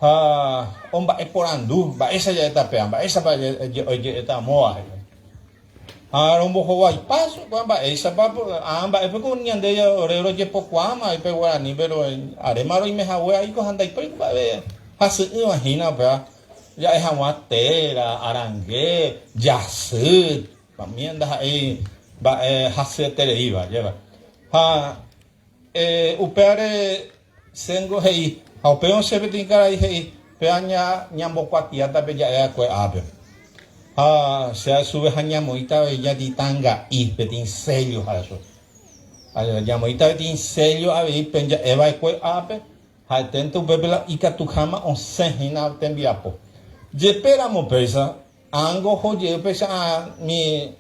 Ha omba'eporandu, mba'éicha ja'éta péva, mba'éichapa oje'éta amóva, he'i. Ha rombohovaipa chugua mba'éichapa ã mba'épe ko ñande ore rojepokuaáma pe guarani péro aréma roime hague aiko ha ndaipói mba'eve hasy'ỹva hína upéva ja'e hag̃ua téra, arange, jasy, umi ndaha'éi mba'e hasyetereíva, ajépa. Ha Upévare chéngo he'i, ha upéi osẽ peteĩ karai he'i, Péva ñambokuatiáta pe ja'e va'ekue ápe. Ha che asuve ha ñamoĩta avei ñatitãnga'i peteĩ séllo ha'e chupe. Ñamoĩta peteĩ séllo avei pe ja'e va'ekue ápe, ha'eténte upépe la ikatuháma osẽ hína tembiapo. Jepéramo péicha, ángo oho jey péicha mi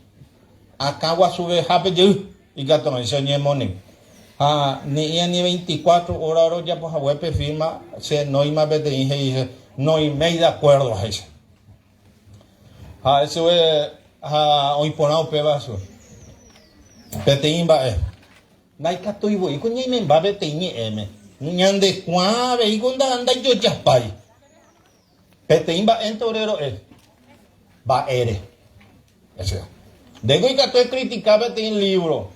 akã guasuvehápe jey. Ikatu'ỹicha oñemoni. Ha ne'ĩra ni veinticuatro óra rojapo hague pe firma, che nóima peteĩ he'i noiméi de acuerdo he'ícha. Ha'e chupe ha oĩ porã upéva chupe. Peteĩ mba'e. Ndaikatúi voi ko ñaimemba peteĩ ñe'ẽme. Ñandekuaa avei ko ndaijojapái. Peteĩ mba'énte ore ro'e. Mba'ére. Ndéko ikatu ekritika peteĩ lívro,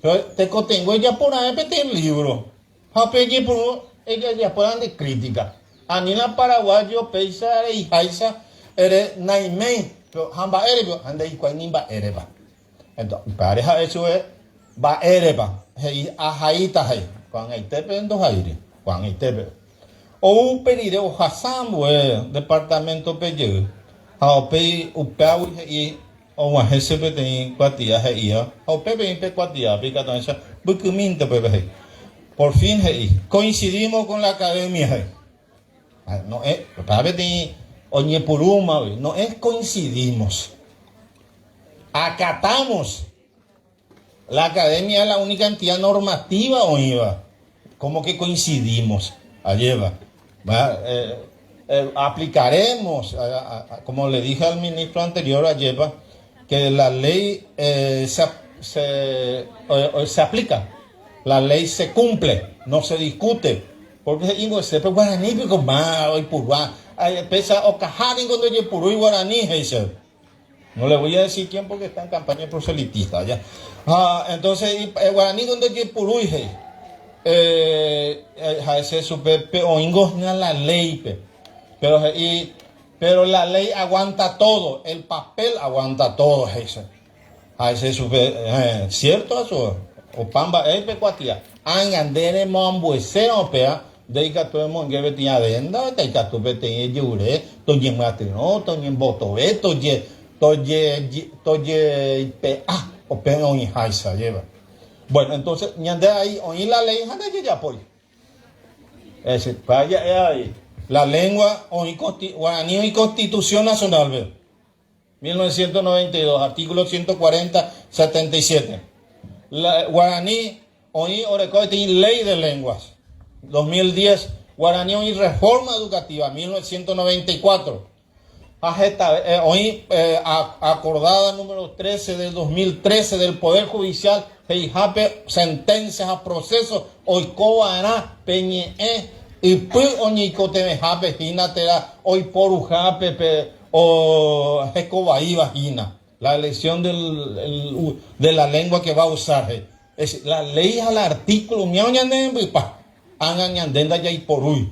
péro tekotevẽngo ejapo raẽ peteĩ lívro ha upe eñepyrũ ejapóva nde krítika. Anína paraguayo péicha reiháicha ere naiméi, ha mba'érepa? Ha ndeikuaái ni mba'érepa. Upévare ha'e chupe mba'érepa, he'i ahaíta he'i, ko'ag̃aitépe ndohaíri, ko'ag̃aitépe. Ou upe rire ohasa ambue departamento-pe jey, ha upéi upévagui he'i. Og̃uahẽ che peteĩ kuatia he'íva, ha upépe oĩ pe kuatiápe ikatu'ãicha mbykymínte upépe he'i. Por fin he'i, Coincidimos con la academia he'i. Ha no'ẽ, upéva peteĩ oñepyrũmagui, no'ẽ coincidimos. Acatamos. La academia es la única entidad normativa oĩva. Como que coincidimos? Ajépa. Aplicaremos, como le dije al ministro anterior, ajépa, que la ley se, se, se aplica, la ley se cumple, no se discute. Porque he'íngo hese, pe guarani piko má oipurua, péicha okaha ningo ndojepurúi guarani, he'i chéve. No le voy a decir quién porque está en campaña proselitista, ya. Ha, entonces, guarani ningo ndojepurúi, he'i. Ha'ese chupe, pe oĩngo hína la léipe. Pero he'i, pero la ley aguanta todo, el papel aguanta todo, he'i chupe. Ha'ese chupe, cierto eso, opa mba'e pe kuatia. Ág̃a nde remoambuesérõ upéva, nde ikatu emoinge peteĩ adenda, ikatu peteĩ ejyure, toñemyatyrõ, toñembotove, toje, toje, tojeipe'a upérõ oĩháicha, ajépa. Bueno, entonces, ñande ahí oĩ la ley ha ndajejapói. Es decir, ja'e avei, la lengua oĩ, guarani oĩ Constitución Nacional-pe. 1992, artículo 140, 77. La, guarani oĩ oreko peteĩ Ley de Lenguas. 2010, guarani oĩ Reforma Educativa, 1994. Ha heta, eh, oĩ eh, acordada número 13 del 2013 del Poder Judicial he'ihápe sentencia ha proceso oikova'erã pe ñe'ẽ ypy oñeikotevẽhápe hína térã oiporuhápe pe o hekovaíva hína, la elección del, de la lengua que va a usar, he'i. Es la ley ha la artículo umíva oñanembypa, ág̃a ñande ndajaiporúi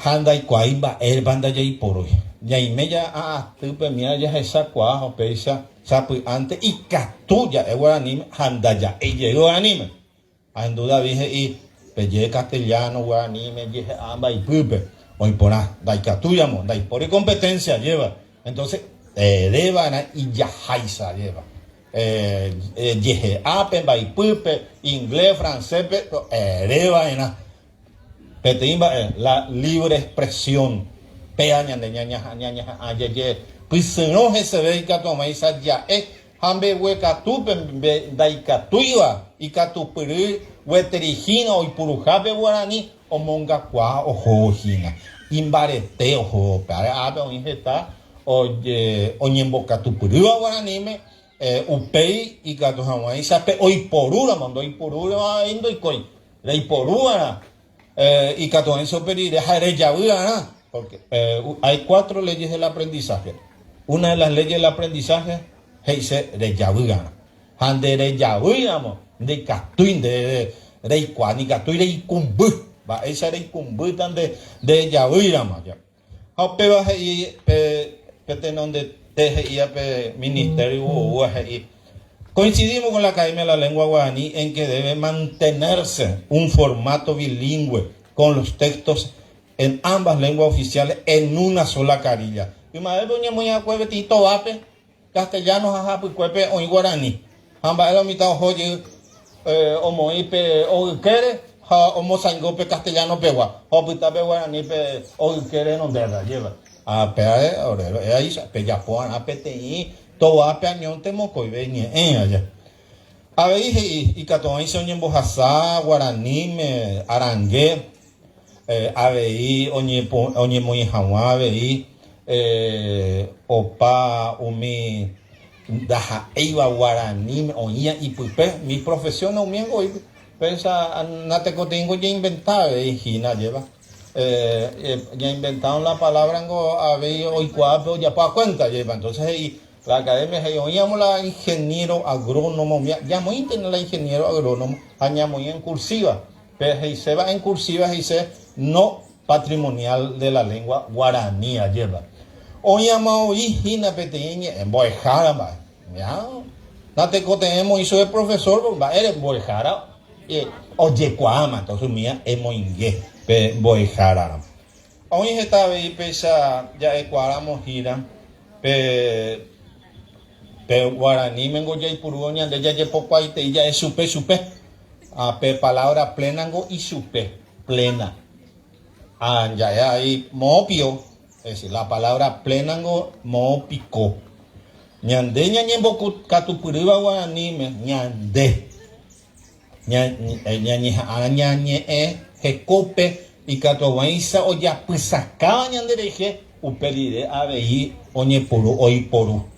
ha ndaikuaái mba'érepa ndajaiporúi. Ñaime ja'atýpe umíva jahechakuaa ha upéicha sapy'ánte ikatu ja'e guaraníme ha ndaja'éi jey guaraníme. Ahendu David he'i, Peje castellano, guaraníme, jehe'a mbaipýpe. Oĩ porã, ndaikatúiramo, ndaipóri competencia, ajéva. Entonces, eréva'erã ijaháicha, ajéva. Jehe'ápe, mbaipýpe, inglés, francés-pe, eréva'erã. Peteĩ mba'e, la libre expresión, péa ñande ñañaha'ã jajepysyrõ heseve ikatu hag̃uáicha ja'e Ha mbeguekatúpe ndaikatúiva ikatupyry gueteri hína oipuruhápe guarani omongakuaa ohóvo hína, imbarete ohóvo. Upévare ápe oĩ heta oñembokatupyrýva guaraníme, upéi ikatu hag̃uáicha pe oiporúramo, ndoipurúramo avei ndoikói. Reiporuva'erã ikatu hag̃uáicha upe rire ha rejavy'arã, porque hay cuatro leyes del aprendizaje. Una de las leyes del aprendizaje he'ise rejavy'arã. Ha nde rejavýramo ndikatúi nde reikuaa, ndikatúi reikũmby. Mba'éicha reikũmbýta nde rejavýramo. Ha upéva he'i pe pe tenondete he'íva pe ministerio oúva he'i, Coincidimos con la Academia de la Lengua Guaraní en que debe mantenerse un formato bilingüe con los textos en ambas lenguas oficiales en una sola carilla. Ymavépe oñemoĩ'akue peteĩ továpe castellano ha hapykuépe oĩ guarani. Ha mba'e lo mitã oho jey omoĩ pe ogykére ha omosaingo pe castellano pegua ha opyta pe guarani pe ogyke renondépe, ajépa. Ha péare ore ro'e aícha, pejapo va'erã peteĩ továpe añónte mokõive ñe'ẽ aja. Avei he'i ikatu'ãicha oñembohasa guaraníme arange, avei oñemoĩ hag̃ua avei opa umi ndaha'éiva guaraníme oĩva ipype, umi profesión umíango oĩ péicha natekotevẽingo ñainventa avei hína, ajépa. Ñainventárõ la palabra-ngo avei oikuaa pe ojapo a cuenta, ajépa. Entonces he'i la academia he'i oĩramo la ingeniero agrónomo, ñamoĩntena la ingeniero agrónomo ha ñamoĩ en cursiva. Pe he'iséva en cursiva he'ise no patrimonial de la lengua guaraní, ajépa. Oĩama oĩ hína peteĩ ñe'ẽ mbo'ehára mba'e. Ña, natekotevẽ emoĩ chupe profesor, porque mba'ére mbo'ehára ojekuaáma, entonces umíva emoinge pe mbo'ehára. Oĩ heta avei péicha ja'ekuaáramo hína pe. Pe guaranímengo jaipurúvo ñande jajepokuaaitei ja'e chupe chupe. Ha pe palabra plena-ngo ichupe, plena. Ha ja'e avei moõ pio, es decir, la palabra plena-ngo moõ piko. Ñande ñañembokatupyrýva guaraníme, ñande ñañeha'ã ñañe'ẽ hekópe ikatuaguãicha ojapysakáva ñanderehe, upe rire avei oñepyrũ oiporu.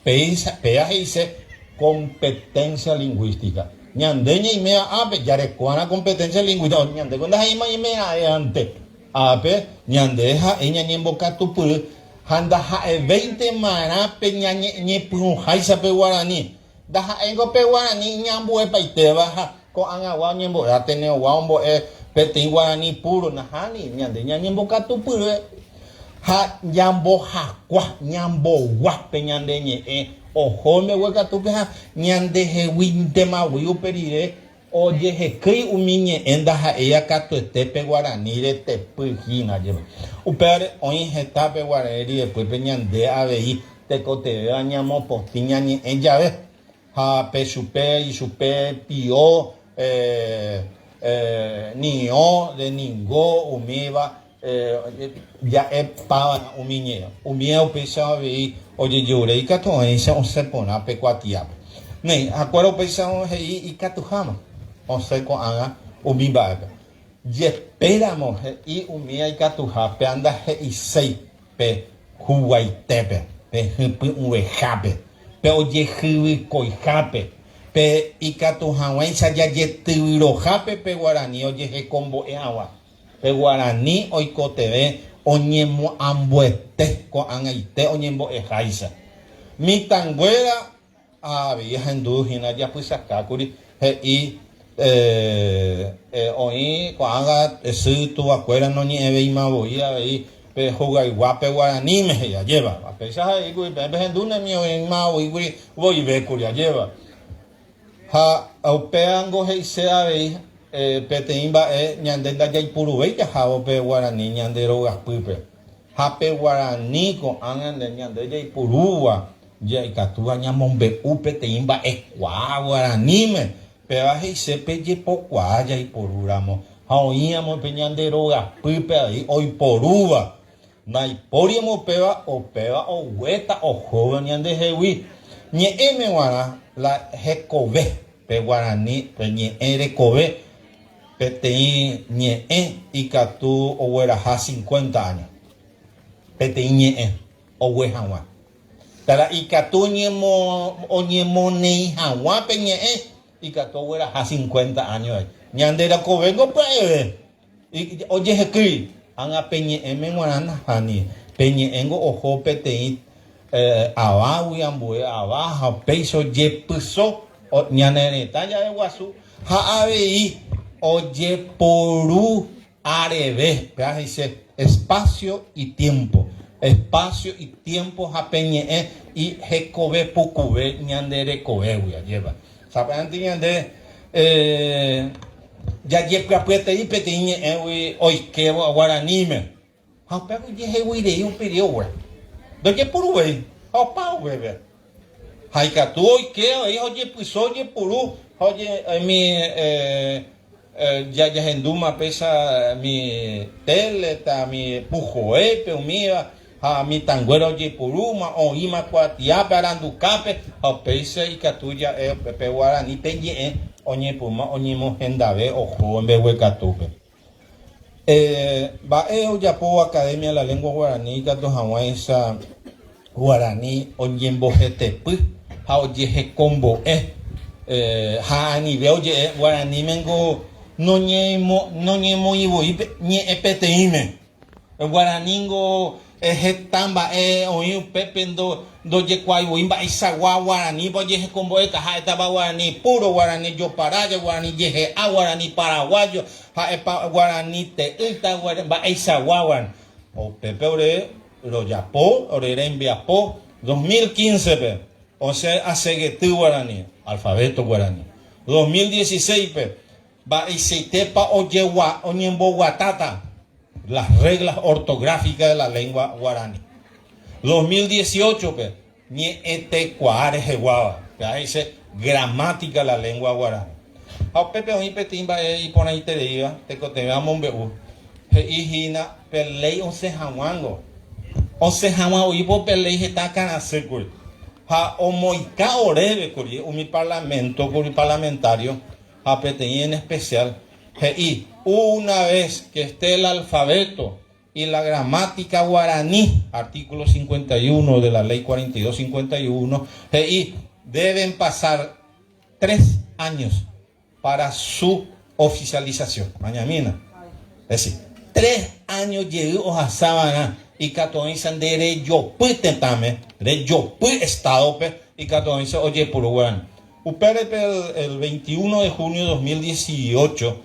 Péicha, péa he'ise competencia lingũística. Ñande ñaime ápe jareko'arã competencia lingũística, ñandéko ndaha'éima ñaimera'ẽante. Ápe ñande ha'e ñañembokatupyry ha ndaha'evéintemarã pe ñañe'ẽñepyrũháicha pe guarani. Ndaha'éingo pe guarani iñambuepaitéva ha ko'ag̃agua oñembo'e, Ateneogua ombo'e peteĩ guarani puro, nahániri, ñande ñañembokatupyry ha ñambohakua, ñambogua pe ñande ñe'ẽ oho mbeguekatúpe ha ñandeheguíntemagui upe rire ojehekýi umi ñe'ẽ ndaha'éiva katuete pe guarani retepy hína jepe. Upévare oĩ heta pe guarani ryepýpe ñande avei tekotevẽva ñamopotĩ ñañe'ẽ jave ha pe chupe, ichupe, pio, niõ, de ningo, umíva ja'epava'erã umi ñe'ẽ. Umíva upéicha avei ojejeure ikatu oĩcha osẽ porã pe kuatiápe. Néi, hakuéra upéicha he'i ikatuháma osẽ ko'ágã umi mba'épe. Jepéramo he'i umíva ikatuha pe andahe'iséi pe huguaitépe, pe hypy'ũvehápe, pe ojehyvykoihápe, pe ikatu hag̃uáicha jajetyvyrohápe pe guarani ojehekombo'e hag̃ua. Pe guarani oikotevẽ oñemoambuete ko'ag̃aite oñembo'eháicha. Mitãnguéra avei ahendu hína japysakákuri he'i oĩ ko'ág̃a sy tuvakuéra noñe'ẽvéima voi avei pe hogayguápe guaraníme he'i ajéva. Péicha he'íkuri peẽ pehendúnemi oĩma voíkuri voivékuri ajéva. Ha upévango he'ise avei peteĩ mba'e ñande ndajaipuruvéi jahávo pe guarani ñande rogapýpe. Ha pe guarani ko'ág̃a ñande jaipurúva ikatúva ñamombe'u peteĩ mba'ekuaa guaraníme, péva he'ise pe jepokuaa jaiporúramo ha oĩramo pe ñande rogapýpe avei oiporúva. Ndaipóriamo upéva, upéva oguéta ohóvo ñandehegui. Ñe'ẽme g̃uarã la hekove, pe guarani, pe ñe'ẽ rekove, peteĩ ñe'ẽ ikatu ogueraha cincuenta áño. Peteĩ ñe'ẽ ogue hag̃ua. Térã ikatu oñemoneĩ hag̃ua pe ñe'ẽ ikatu ogueraha cincuenta áño. Ñande rekovéngo pya'eve. Ojehekýi, ág̃a pe ñe'ẽme g̃uarã nahániri. Pe ñe'ẽngo oho peteĩ avágui ambue ava ha upéicha ojepyso ñane retã jave guasu ha avei ojeporu areve, péva he'ise espacio y tiempo, espacio y tiempo ha pe ñe'ẽ hekove pukuve ñande rekovégui, ajépa. Sapy'ánte ñande jajepyapyetei peteĩ ñe'ẽgui oikévo guaraníme, ha upéva ojehegui rei upe rire oguera. Ndojepuruvéi ha opa upépe. Ha ikatu oike avei ha ojepyso ojepuru ha umi jahendúma péicha umi téle térã umi puhoépe umíva ha mitãnguéra ojepurúma oĩma kuatiápe, arandukápe ha upéicha ikatu ja'e upépe guarani pe ñe'ẽ oñepyrũma oñemohendave ohóvo mbeguekatúpe. Mba'e ojapo Academia de la Lengua Guarani ikatu hag̃uáicha guarani oñembohetepy ha ojehekombo'e ha anive oje'e guaranímengo noñemoĩ voi ñe'ẽ peteĩme. Guaraníngo heta mba'e oĩ upépe ndojekuaái voi mba'eichagua guaranípa ojehekombo'éta, ha'étapa guarani puro, guarani joparaja, guarani jehe'a, guarani paraguayo, ha'épa guarani te'ýta, mba'eichagua guarani. Upépe ore rojapo, ore rembiapo 2015-pe osẽ asegety guarani, alfabeto guarani. 2016-pe Mba'eichaitépa ojegua oñemboguatáta las reglas ortográficas de la lengua guarani. 2018-pe. Ñe'ẽtekuaa reheguáva, péva he'ise gramática la lengua guarani. Ha upépe oĩ peteĩ mba'e iporãitereíva tekotevẽ amombe'u, he'i hína pe léi osẽ hag̃uángo. Osẽ hag̃ua oĩvo pe léi heta akãrasýkuri ha omoĩka oréve kuri umi parlamento kuri parlamentario ha peteĩ en especial he'i una vez que esté el alfabeto y la gramática guaraní, artículo 51 de la ley 4251, he'i deben pasar tres años para su oficialización. Mañamína. Es decir, tres años jey ohasa va'erã ikatu oĩcha nde rejopy tetãme, rejopy Estado-pe ikatu oĩcha ojepuru guarani. Upévare pe el 21 de junio 2018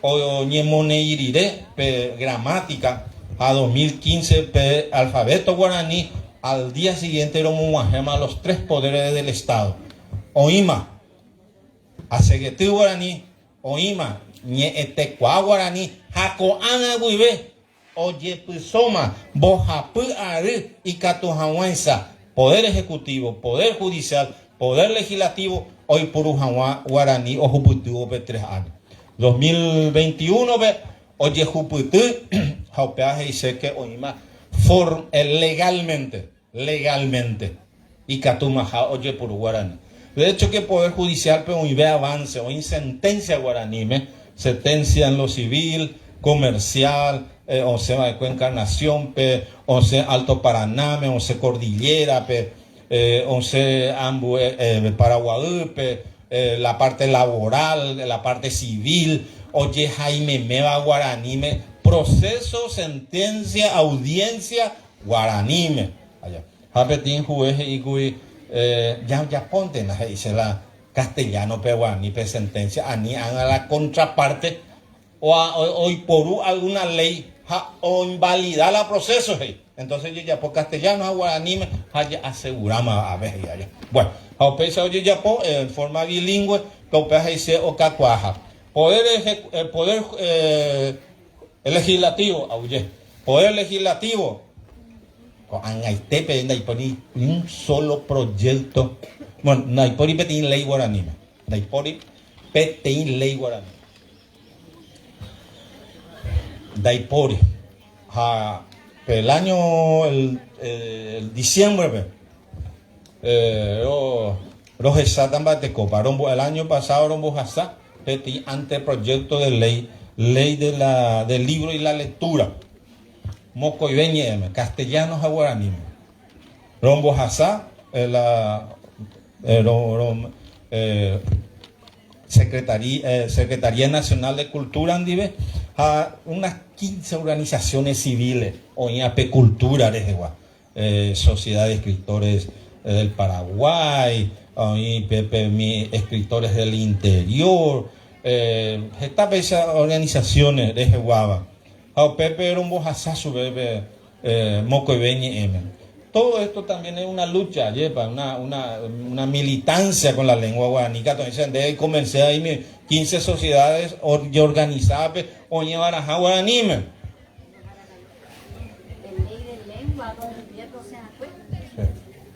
oñemoneĩ rire pe gramática ha 2015 pe alfabeto guarani, al día siguiente romog̃uahẽma los tres poderes del Estado. Oĩma asegety guarani, oĩma ñe'ẽtekuaa guarani ha ko'ág̃a guive ojepysóma mbohapy ary ikatu hag̃uáicha Poder Ejecutivo, Poder Judicial, Poder Legislativo oipuru hag̃ua guarani ohupytývo pe tres áño. 2021-pe ojehupyty ha upéva he'ise ke oĩma legalmente, legalmente ikatumaha ojepuru guarani. De hecho ke Poder Judicial-pe oĩve avance, oĩ sentencia guaraníme, setencia en lo civil, comercial, osẽ va'ekue Encarnación-pe, osẽ Alto Paranáme, osẽ Cordillera-pe, osẽ ambue Paraguaýpe, la parte laboral, la parte civil, ojehaimeméva guaraníme, proceso, sentencia, audiencia guaraníme. Ha peteĩ juez he'íkuri, Jajapóntena, he'ise la castellano-pe guarani pe sentencia, ani ág̃a la contraparte oiporu alguna ley ha oinvalida la proceso, he'i. Entonces ojejapo castellano ha guaraníme ha ja'aseguráma ave, he'i aja. Bueno, ha upéicha ojejapo en forma bilingüe, pe upéva he'ise okakuaaha. Poder, poder legislativo, aguyje. Poder legislativo, ko'ag̃aite peve ndaipóri ni un solo proyecto, bueno, ndaipóri peteĩ ley guaraníme, ndaipóri peteĩ ley guaraníme. Ndaipóri. Ha pe el año, el, el diciembre-pe, eh, ro, rohecháta mba'etekópa. Rombo, el año pasado rombohasa peteĩ anteproyecto de ley, ley de la, del libro y la lectura, mokõive ñe'ẽme, castellano ha guaraníme. Rombohasa la, ro, ro, eh, Secretaría, Secretaría Nacional de Cultura ndive ha unas 15 organizaciones civiles oĩva pe cultura rehegua, Sociedad de Escritores del Paraguay, oĩ pe umi escritores del interior, heta péicha organizaciones reheguáva ha upépe rombohasa chupe pe mokõive ñe'ẽme. Todo esto también es una lucha, ajépa, una, una, una militancia con la lengua guaraní, katu oĩcha nde ekonvense aimi 15 sociedades ojeorganizápe oñeva'erãha guaraníme. Pe ley de lengua 2010 osẽ'akue,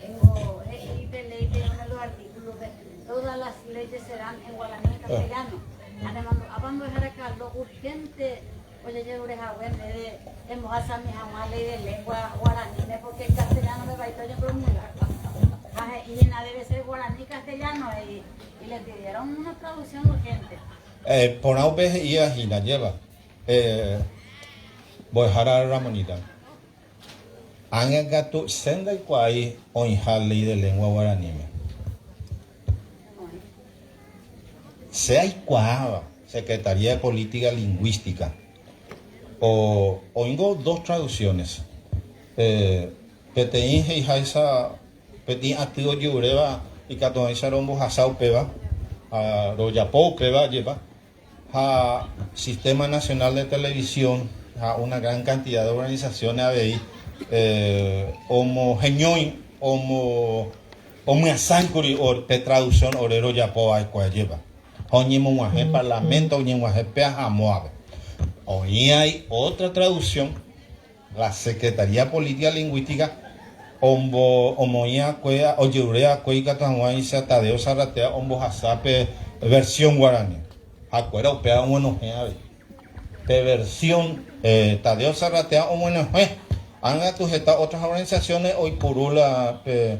tengo he'i pe ley pe uno de los artículos pe todas las leyes serán en guaraní y castellano. Ha nemandu'ápa mbo'ehára Carlos urgente Ojejerure hague ndéve embohasami hag̃ua ley de lengua guaraníme porque castellano-pe vaíta ojepromulga. Ha he'i hína debe ser guaraní castellano he'i y le pidieron una traducción urgente. Porã upe he'íva hína, ajépa? Mbo'ehára Ramonita. Ág̃a katu che ndaikuaái oĩha ley de lengua guaraníme. Che aikuaáva Secretaría de Política Lingüística o oĩngo dos traducciones. Peteĩ he'iháicha peteĩ aty oje'uréva ikatuháicha rombohasa upéva ha rojapo upéva ajépa ha Sistema Nacional de Televisión ha una gran cantidad de organizaciones avei omoheñói, omo omyasãikuri pe traducción ore rojapo va'ekue ajépa ha oñemog̃uahẽ Parlamento oñeg̃uahẽ pe ahamóvape. Oĩ ai otra traducción la Secretaría Política Lingüística. Ombo, omoĩ'akue, ojerure'akue ikatu hag̃uáicha Tadeo Zarratea ombohasa pe versión guarani. Ha'ekuéra upéva og̃uenohẽ avei. Pe versión Tadeo Zarratea og̃uenohẽ. Ág̃atu heta otras organizaciones oipuru la pe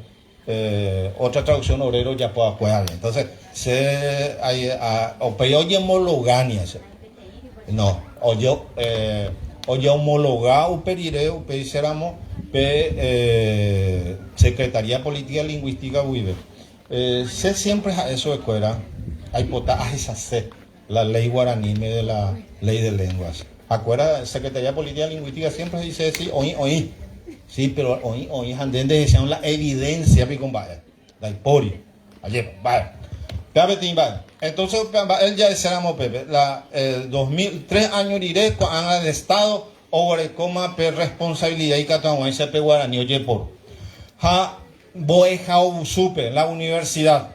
otra traducción ore rojapo'akue avei. Entonces, che upéi oñemologania che. No, oje, ojeomologa upe rire upéicharamo pe Secretaría Política Lingüística guive. Che siempre ha'e chupekuéra aipota ahechase la ley guaraníme de la ley de lenguas. Hakuéra Secretaría Política Lingüística siempre he'i chéve si oĩ oĩ. Sí, pero oĩ oĩ ha nde ndehechárõ la evidencia piko mba'e. Ndaipóri. Ajépa, mba'e. Péva peteĩ mba'e. Entonces upe mba'e jahecháramo upépe, la 2003 áño rire ko'ág̃a el Estado oguerekóma pe responsabilidad ikatu hag̃uáicha pe guarani ojeporu. Ha mbo'ehaovusúpe, la universidad.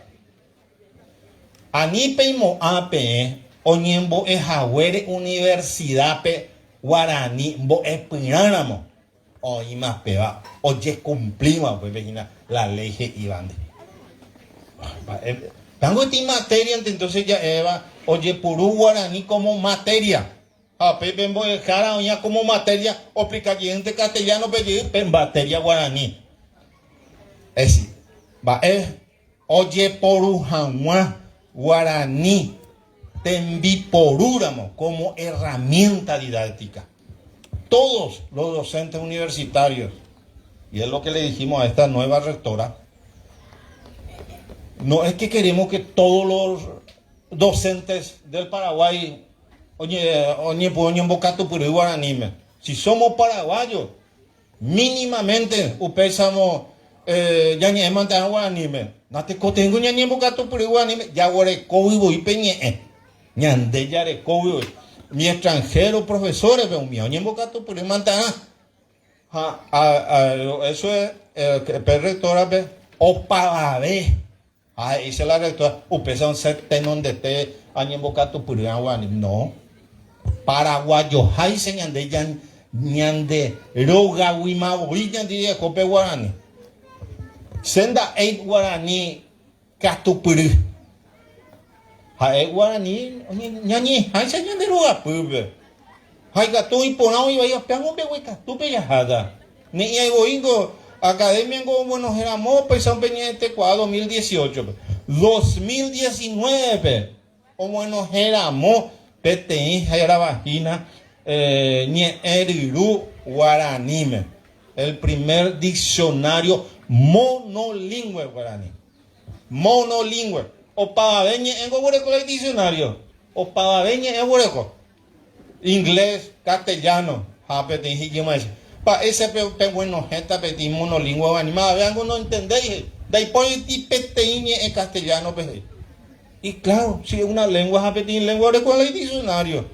Ani peimo'ã peẽ oñembo'e haguére universidad-pe guarani mbo'epyrãramo. Oĩma péva ojekumplíma upépe hína la léi he'ívante. Mba'e Tango matériante entonces ja'éva ojepuru guarani como materia. Ha upépe mbo'ehára oĩva como materia oexplica jeýnte castellano-pe jey pe materia guarani. Es decir, mba'e ojeporu hag̃ua guarani tembiporúramo como herramienta didáctica. Todos los docentes universitarios, y es lo que le dijimos a esta nueva rectora, no es que queremos que todos los docentes del Paraguay oñembokatupyry guaraníme. Si somos paraguayos, Mínimamente upéichamo ñañe'ẽmante hag̃ua guaraníme. Natekotevẽngo ñañembokatupyry guaraníme, jaguerekógui voi pe ñe'ẽ. Ñande jarekógui voi. Umi extranjero profesores-pe umíva oñembokatupyrýmante arã. Ha eso es pe rectora-pe opavave. Ha he'i che la rectora, upéicha osẽ tenondete añembokatupyry hag̃ua. No. Paraguayoháicha ñande ñande rógaguima voi ñande jeko pe guarani. Che nda'éi guarani katupyry. Ha'e guarani ñañe'ẽháicha ñande rogapýpe. Ha ikatu iporã oĩ vai apeángo mbeguekatúpe jaháta. Ne'ĩai voíngo Academia-ngo oguenohẽ ramo upéicha opeñe'ẽtekuaa 2018-pe. 2019-pe oguenohẽ ramo peteĩ hérava hína ñe'ẽ ryru guaraníme, el primer diccionario monolingũe guarani. Monolingũe. Opavave ñe'ẽngo oguereko la diccionario. Opavave ñe'ẽ oguereko. Inglés, castellano ha peteĩ hi'ymáicha. Mba'éicha peguenohẽta peteĩ monolingua guarani? Mavave ángo noentendéi he'i. Ndaipóriti peteĩ ñe'ẽ castellano-pe he'i. Y claro, si es una lengua ha peteĩ lengua oreko la idiccionario.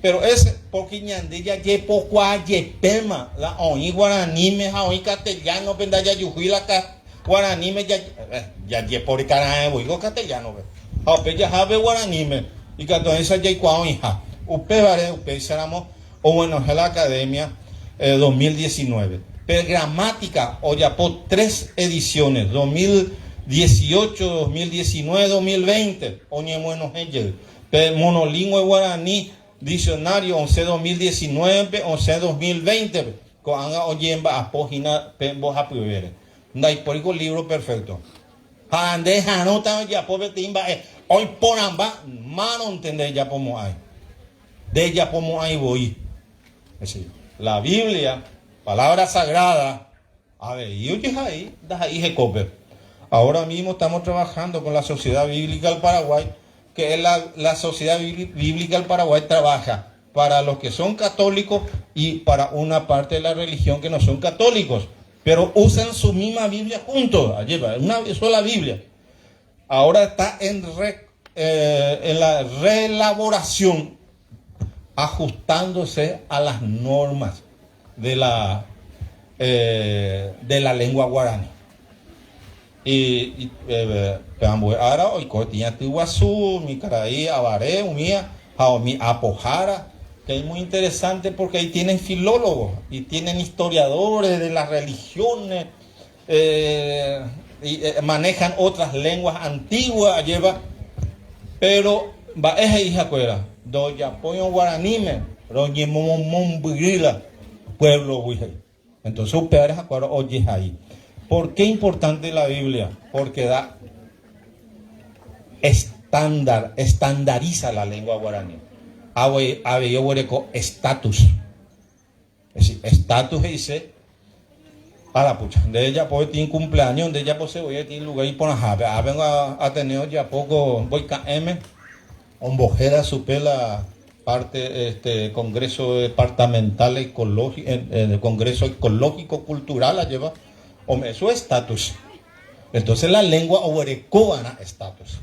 Pero ese, porque ñande jajepokuaa jepéma la oĩ guaraníme ha oĩ castellano-pe ndajajuhúi la guaraníme jajeporeka raẽ voi ko castellano-pe. Ha upe jaha pe guaraníme, ikatu'ỹicha jaikuaa oĩha. Upévare upéicharamo oguenohẽ la Academia 2019. Pe gramática ojapo tres ediciones, 2018, 2019, 2020, oñeguenohẽ jey. Pe monolingũe guarani diccionario osẽ 2019-pe, osẽ 2020-pe. Ko'ág̃a ojemba'apo hína pe mbohapyvére. Ndaipóri ko libro perfecto. Ha nde harõta ojapo peteĩ mba'e oiporãmba márõnte ndejapomo'ãi. Ndejapomo'ãi voi. Es decir, la Biblia, palabra sagrada, avei ojehai ndaha'éi hekópe. Ahora mismo estamos trabajando con la Sociedad Bíblica del Paraguay, que es la, la Sociedad Bíblica del Paraguay trabaja para los que son católicos y para una parte de la religión que no son católicos. Pero usan su misma Biblia juntos, ajépa, una sola Biblia. Ahora está en, re, eh, en la reelaboración, ajustándose a las normas de la, eh, de la lengua guaraní. Y, eh, pe ambue ára oiko peteĩ aty guasu, umi karai avare umía ha umi apohára, que es muy interesante porque ahí tienen filólogos y tienen historiadores de las religiones. eh, eh, manejan otras lenguas antiguas, ajépa, pero mba'e he'i hakuéra, ndojapóirõ guaraníme roñemomombyry la pueblo-gui he'i. Entonces upévare hakuára ojehai. ¿Por qué importante la Biblia? Porque da estándar, estandariza la lengua guaraní. Avei oguereko estatus. Es decir, estatus he'ise arapucha. Nde ejapo peteĩ cumpleaños, nde ejapose voi peteĩ lugar iporãhápe. Ápengo Ateneo ojapo ko mboika'ẽme, ombohéra chupe la parte este Congreso Departamental Ecológico, Congreso Ecológico Cultural ajépa, ome'ẽ su estatus. Entonces la lengua oguereko va'erã estatus.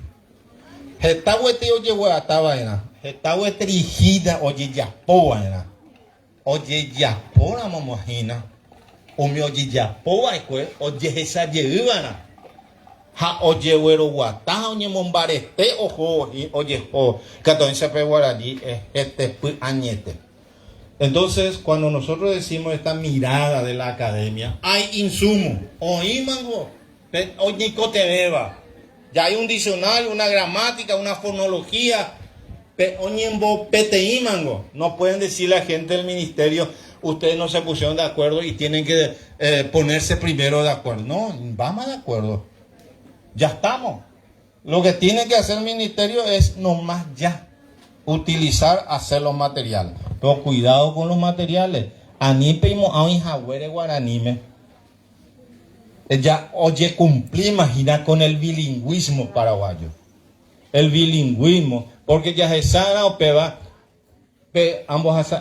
Heta gueteri ojeguerata va'erã, heta gueteri hína ojejapo va'erã. Ojejapóramo hína, umi ojejapo va'ekue ojehecha jey va'erã ha ojegueroguata ha oñemombarete oho ojeho katuáicha pe guarani hetepy añete. Entonces, cuando nosotros decimos esta mirada de la academia, hay insumo, oĩmango pe oñeikotevẽva. Ya hay un diccionario, una gramática, una fonología, pe oñembopeteĩmango. No pueden decir la gente del ministerio, ustedes no se pusieron de acuerdo y tienen que ponerse primero de acuerdo. No, vamos de acuerdo. Ya estamos. Lo que tiene que hacer el ministerio es nomás ya utilizar, hacer los materiales. Pero cuidado con los materiales. Ani peimo'ã oĩhaguére guaraníme. Ja ojekumplíma hína con el bilingũismo paraguayo. El bilingũismo, porque jahechárã upéva pe ambohasa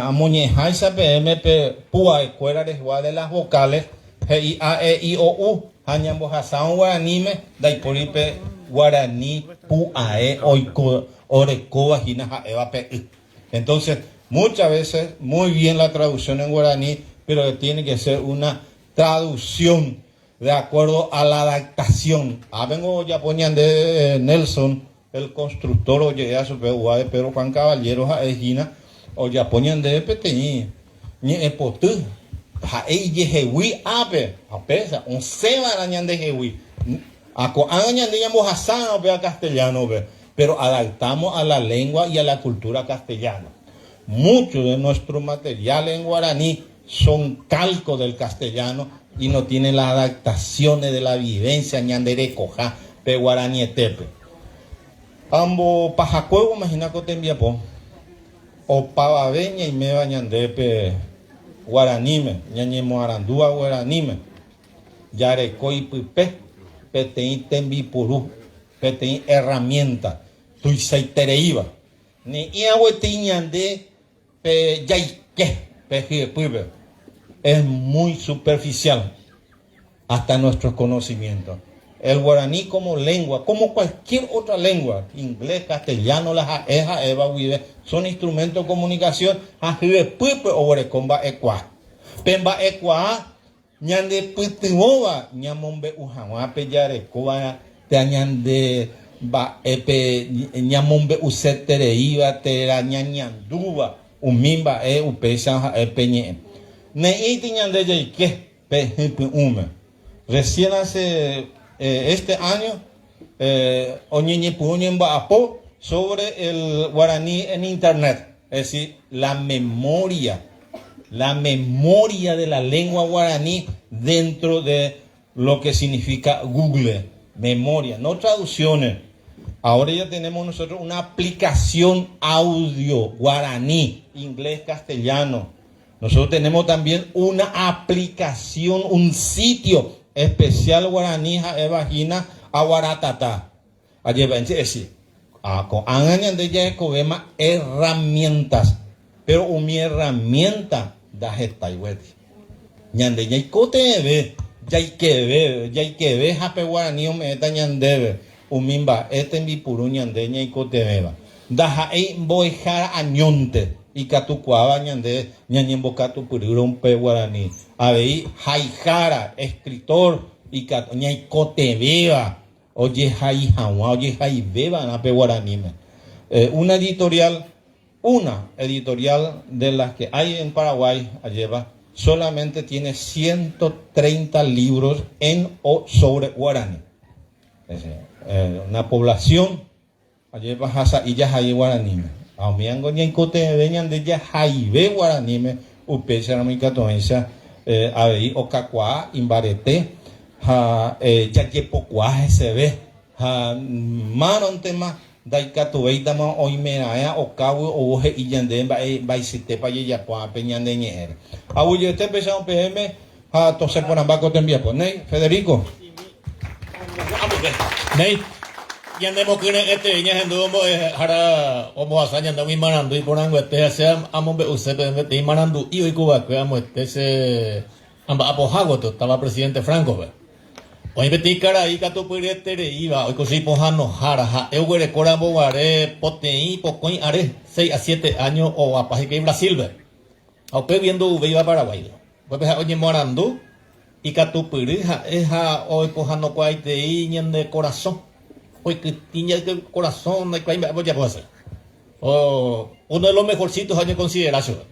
amoñe'ẽháicha peẽme pe pu'aekuéra rehegua de las vocales he'i a, e, i, o, u ha ñambohasárõ guaraníme ndaipóri pe guarani pu'ae oiko orekóva hína ha'éva pe y. Entonces, muchas veces, muy bien la traducción en guaraní, pero tiene que ser una traducción de acuerdo a la adaptación. Ápengo ojapo ñande Nelson, el constructor oje'éva chupe oúva de Pedro Juan Caballero ha'e hína ojapo ñandéve peteĩ ñe'ẽpoty ha'e ijehegui ápe, ha péicha osẽva'erã ñandehegui. Ha ko'ág̃a ñande ñambohasárõ upéva castellano-pe, pero adaptamos a la lengua y a la cultura castellana. Mucho de nuestro material en guaraní son calco del castellano y no tienen las adaptaciones de la vivencia ñande rekoha pe guaranietépe. Ambopahakuévo imagina ko tembiapo, opavave ñaiméva ñande pe guaraníme, ñañemoarandúva guaraníme, jareko ipype peteĩ tembipuru, peteĩ herramienta tuichaitereíva. Ne'ĩaguetei ñande pe jaike pe hyepýpe es muy superficial hasta nuestros conocimientos. El guaraní como lengua, como cualquier otra lengua, inglés, castellano, la ha'e ha'éva guive, son instrumentos de comunicación ha hyepýpe oguereko mba'ekuaa. Pe mba'ekuaa Ñanepytyvõva ñamombe'u hag̃ua pe jarekóva térã ñande mba'épe ñamombe'usetereíva térã ñañandúva umi mba'e upéicha ha'e pe ñe'ẽ. Ne'ĩti ñande jaike pe hypy'ũme. Recién hace este año oñeñepyrũ ñemba'apo sobre el guaraní en internet, es decir, la memoria la memoria de la lengua guaraní dentro de lo que significa Google, memoria, no traducciones. Ahora ya tenemos nosotros una aplicación audio guaraní, inglés, castellano. Nosotros tenemos también una aplicación, un sitio especial guaraní ha'éva hína Aguaratata. Ajépa enche Ha ko'ág̃a ñande jahekovéma herramientas, pero umi herramienta ndahetái gueteri. Ñande ñaikotevẽ jaikeve, jaikeve ha pe guarani ome'ẽta ñandéve umi mba'e tembipuru ñande ñaikotevẽva. Ndaha'éi mbo'ehára añónte ikatukuaáva ñande ñañembokatupyrýrõ pe guarani. Avei haihára, escritor, ikatu ñaikotevẽva Ojehai hag̃ua ojehaivéva'erã pe guaraníme. Una editorial, una editorial de las que hay en Paraguay, ajépa. Solamente tiene 130 libros en o sobre guarani. Una población ajépa ha sa'i jahai guaraníme. Ha umívango ñaikotevẽve ñande jahaive guaraníme upéicharamo ikatuhẽicha avei okakuaa imbarete ha jajepokuaa heseve Ha márõntema ndaikatuvéitama oimeraẽ okáguio ou he'i ñandéve mba'e mba'eichaitépa jajapo ápe ñane ñe'ẽre. Aguyjete péicharõ peẽme ha tosẽ porãmba ko tembiapo. Néi, Federico. Néi, ñanemokyre'ỹetei ñahendu ombo'ehára ombohasa ñande umi marandu iporãnguete ha che amombe'use peẽme peteĩ marandu'i oikova'ekue amoete che amba'apoha gotyo táva Presidente Franco-pe. Oĩ peteĩ karai katupyryetereíva oikose ipohãnohára, ha'e oguereko ramoguare poteĩ pokõi are, seis a siete áño ovapa hikuái Brasil-pe. Ha upégui ndouvéiva Paraguáipe. Upépe ha'e oñemoarandu, ikatupyry ha'e ha oipohãnokuaaitei ñande korasõ. Oikytĩ ñande korasõ ndaikuaái mba'épa ojapo hese. Uno de los mejorcitos ha oñekonsidera chupe.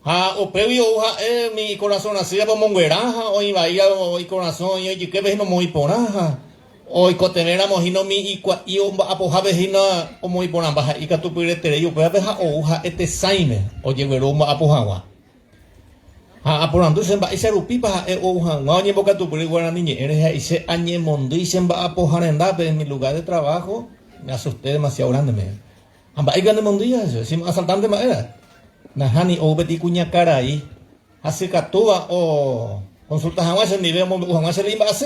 Ha upégui ou ha'e umi ikorasõ rasývape omonguera ha oĩ vaíva ikorasõ oĩ ijyképe hína omoĩ porã ha oikotevẽ ramo hína umi ikua'i omba'apohápe hína omoĩ porãmba ha ikatupyreterei upévape ha ou ha'e tesãime ojegueru omba'apo haguã. Ha aporandu che mba'éicha rupípa ha'e ou haguã oñembokatupyry guarani ñe'ẽ rehe ha che añemondýi che mba'apoha rendápe en mi lugar de trabajo me asusté demasiado grande me. Ha mba'éiko anemondýiva hese, si asaltante mba'éva. Nahániri ou peteĩ kuñakarai hasykatúva okonsulta hag̃ua chendive omombe'u hag̃ua chéve imba'asy.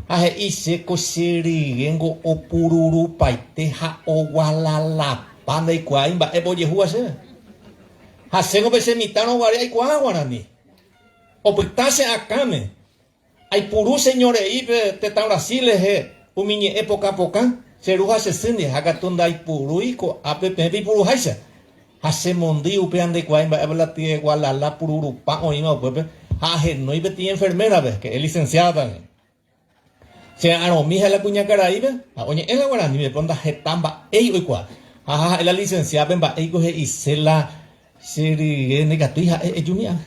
Ha he'i che ko che ryéngo opururupaite ha ogualalapa ndaikuaái mba'épa ojehúva chéve. Ha chéngo pe che mitãrõ guare aikuaa guarani. Opyta che akãme. Aipuru che ñore'i pe tetã Brasil rehe umi ñe'ẽ pokã pokã, che ru ha che sy ndive, ha katu ndaipurúi ko'ápe peẽ peipuruháicha. Ha che mondýi upéva ndaikuaái mba'épa la tyegualala pururupa oĩva upépe, ha ahenói peteĩ enfermérape, que es licenciada también. Che arõmi ha'e la kuñakaraípe, ha oñe'ẽ la guaranípe, pero ndaheta mba'éi oikuaa. Ha ha'e la licenciada-pe mba'éiko he'ise la Che rygue ndaikatúi ha'e ejumi ág̃a.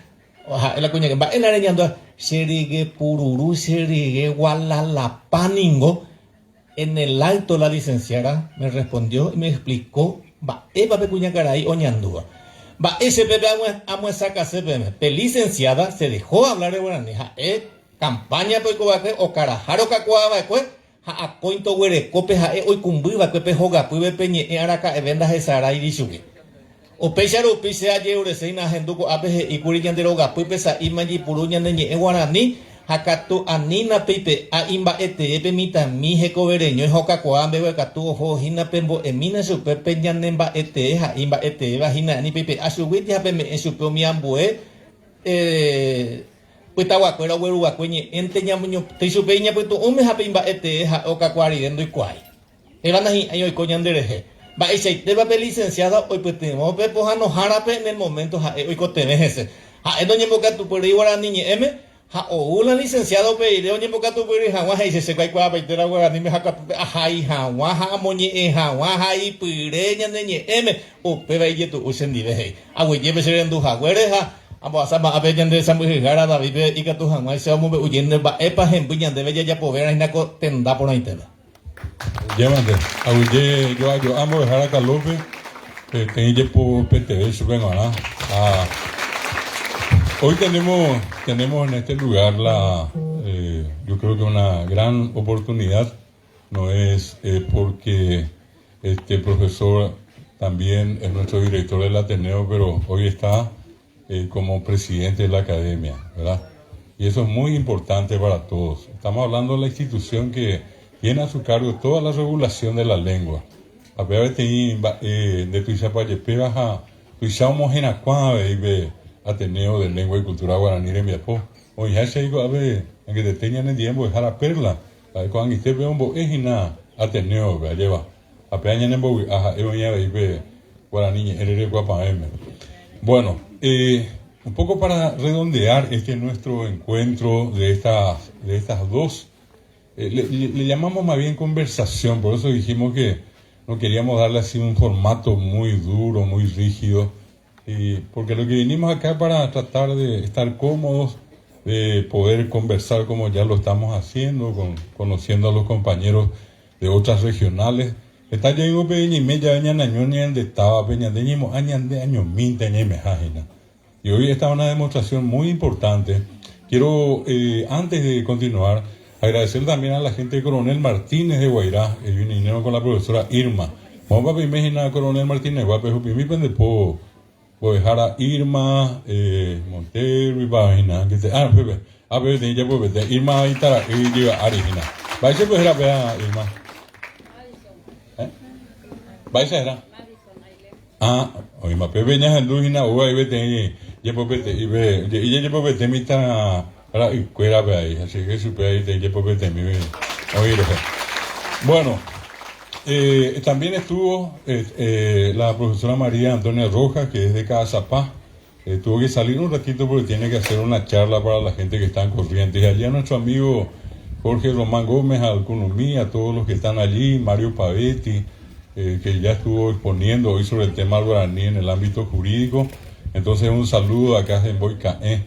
Ha'e la kuña, mba'e la reñandúva? Che rygue pururu, che rygue gualalapa ningo. En el acto la licenciada me respondió y me explicó mba'épa pe kuñakarai oñandúva. Mba'e che pépe amyesakãse peẽme? Pe licenciada se dejó hablar de guarani, ha'e campaña-pe oikova'ekue, okaraháre okakuaava'ekue, Ha akóinte oguereko pe ha'e oikũmby va'ekue pe hogapýpe pe ñe'ẽ araka'eve ndahesaráiri chugui. Upéicha rupi che ajerureséina ahendu ko'ápe he'i kuri ñande rogapýpe sa'íma jipuru ñane ñe'ẽ guarani ha katu anína peipe'a imba'etee pe mitãmi hekovereñói ha okakuaa mbeguekatu oho hína pembo'emína chupe pe ñane mba'etee ha imba'eteéva hína ani peipe'a chuguíti ha peme'ẽ chupe umi ambue Pytaguakuéra ogueruva'ekue ñe'ẽnte ñamoñotỹ chupe iñapytu'ũme ha pe imba'e tee ha'e okakuaa rire ndoikuaái. Péva nahi'ãi oiko ñanderehe. Mba'eichaitépa pe licenciada oipytyvõ pe pohãnohárape en el momento ha'e oikotevẽ hese. Ha'e noñembokatupyrýi guarani ñe'ẽme ha ou la licenciada upe rire oñembokatupyry hag̃ua he'ise che kuaikuaapaite la guaraníme ha katu pe ahai hag̃ua ha amoñe'ẽ hag̃ua haipyre ñane ñe'ẽme upéva ijetu'u chendive he'i. Aguyjépe che rendu haguére ha Ambohasa mba'ápe ñande sãmbyhyhára Davídpe ikatu hag̃uáicha omombe'u jeýnte mba'épa hemby ñandéve jajapovérã hína ko tenda porãitépe. Jevante, aguyje jo'ajo'a mbo'ehára Calópe peteĩ jepo peteve chupe g̃uarã. Ha hoy tenemos, tenemos en este lugar la, eh, yo creo que una gran oportunidad, no es eh, porque este profesor también es nuestro director del Ateneo, pero hoy está eh, como presidente de la academia, ¿verdad? Y eso es muy importante para todos. Estamos hablando de la institución que tiene a su cargo toda la regulación de la lengua. Ha péva peteĩ mba'e ndetuichapajepéva ha tuicha omoherakuã avei pe Ateneo de Lengua y Cultura Guarani rembiapo. Oĩháicha iko'ápe angetete ñanendie mbo'ehára Perla, ha'e ko'ag̃aitépe ombo'e hína Ateneo-pe, ajépa. Ha péva ñanembovy'a ha'e oĩ avei pe guarani ñe'ẽ rerekuapavẽme. Bueno, eh, un poco para redondear este nuestro encuentro de estas, de estas dos, eh, le, le llamamos más bien conversación, por eso dijimos que no queríamos darle así un formato muy duro, muy rígido. Y porque lo que vinimos acá para tratar de estar cómodos, de poder conversar como ya lo estamos haciendo, con, conociendo a los compañeros de otras regionales. Heta jey pe ñaime jave ñane año ñande távape, ñande ñemo'ã ñande añomínte ñaimeha hína. Y hoy esta es una demostración muy importante. Quiero, eh, antes de continuar, agradecer también a la gente de Coronel Martínez de Guairá, que vinieron con la profesora Irma. Vamos a imaginar Coronel Martínez, guape, jupimi pendepo, mbo'ehára Irma, eh, Montero y pa hína, que te, ah, Pepe, ah, Pepe, tenía ya Pepe, Irma itara'y jyva ári hína. Mba'éichapa héra péa, Irma? Eh? Mba'éicha héra? Ah, oĩma pépe ñahendu hína oúva ahí peteĩ jepopete'ípe, je'i jejepopete mitã ra'ykuérape ahí, así que chupe ahí peteĩ jepopetemípe oĩ rehe. Bueno, eh, también estuvo eh, eh, la profesora María Antonia Rojas, que es de Caazapá. Eh, tuvo que salir un ratito porque tiene que hacer una charla para la gente que está en Corrientes. Y allí a nuestro amigo Jorge Román Gómez, al Kunumí, a todos los que están allí, Mario Pavetti, que ya estuvo exponiendo hoy sobre el tema del guaraní en el ámbito jurídico. Entonces un saludo acá en Boicaé,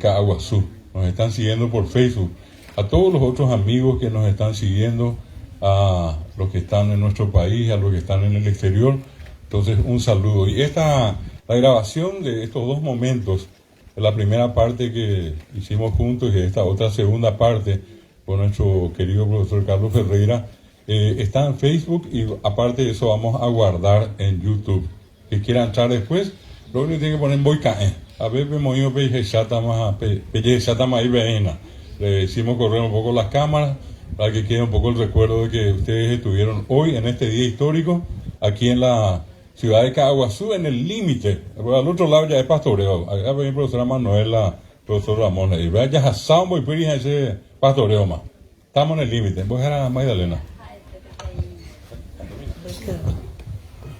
Caaguazú. Nos están siguiendo por Facebook. A todos los otros amigos que nos están siguiendo, a los que están en nuestro país, a los que están en el exterior. Entonces un saludo. Y esta, la grabación de estos dos momentos, la primera parte que hicimos juntos y esta otra segunda parte con nuestro querido profesor Carlos Ferreira, eh, está en Facebook y aparte de eso vamos a guardar en YouTube. Que quiera entrar después, lo único que tiene que poner Mboika'ẽ. A ver, Le hicimos correr un poco las cámaras para que quede un poco el recuerdo de que ustedes estuvieron hoy en este día histórico aquí en la ciudad de Caaguazú, en el límite. Al otro lado ya es pastoreo. Acá viene profesora Manuela, profesor Ramón. Y vea, ya y ese pastoreo más. Estamos en el límite. Voy a Magdalena.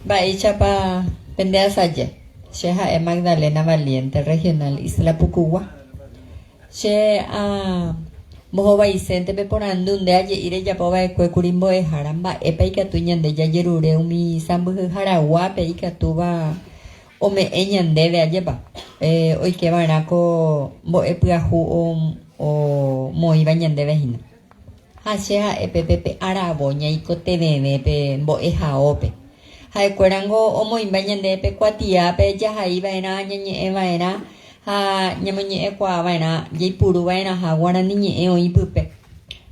Mba'éichapa pendeasaje. Che ha'e Magdalena Valiente, regional Isla Pukugua. Che a mbohovaisénte peporandu nde aje'i rejapova'ekue kuri mbo'ehára mba'épa ikatu ñande jajerure umi sãmbyhyharaguápe ikatúva ome'ẽ ñandéve ajépa eh, oikeva'erã ko mbo'epyahu omoĩva ñandéve hína. Ha che ha'e pépe pe aravo ñaikotevẽve pe mbo'ehaópe. Ha'ekuérango omoĩmba ñandéve pe kuatiápe jahaiva'erã, ñañe'ẽva'erã ha ñamoñe'ẽkuaava'erã jaipuruva'erãha guarani ñe'ẽ oĩ pype.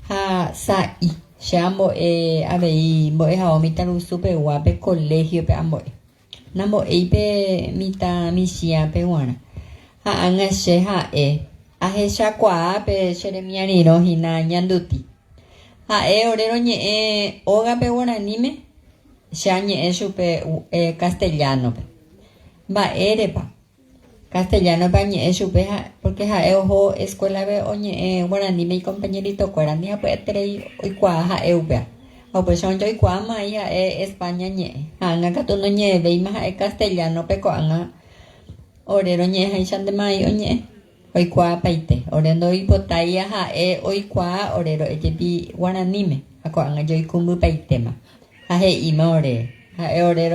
Ha sa'i che ambo'e avei mbo'ehao mitãrusu-pegua pe colegio-pe ambo'e. Nambo'éi pe mitã michĩape g̃uarã. Ha ág̃a che ha'e ahechakuaa pe che remiarirõ hína ñanduti. Ha'e ore roñe'ẽ ógape guaraníme, che añe'ẽ chupe castellano-pe. Mba'érepa? Castellano-pe añe'ẽ chupe porque ha'e oho escuela-pe oñe'ẽ guaraníme icompañerito-kuérandi ha pya'eterei oikuaa ha'e upéva. Ha upéicha ojoikuaáma ai ha'e España ñe'ẽ. Ha ág̃a katu noñe'ẽvéima ha'e castellano-pe ko'ág̃a ore roñe'ẽháichantema ai oñe'ẽ. Oikuaapaite. Ore ndoipotái ha'e oikuaa ore ro'e jepi guaraníme ha ko'ág̃a joikũmbypaitéma. Ha he'íma ore, ha'e ore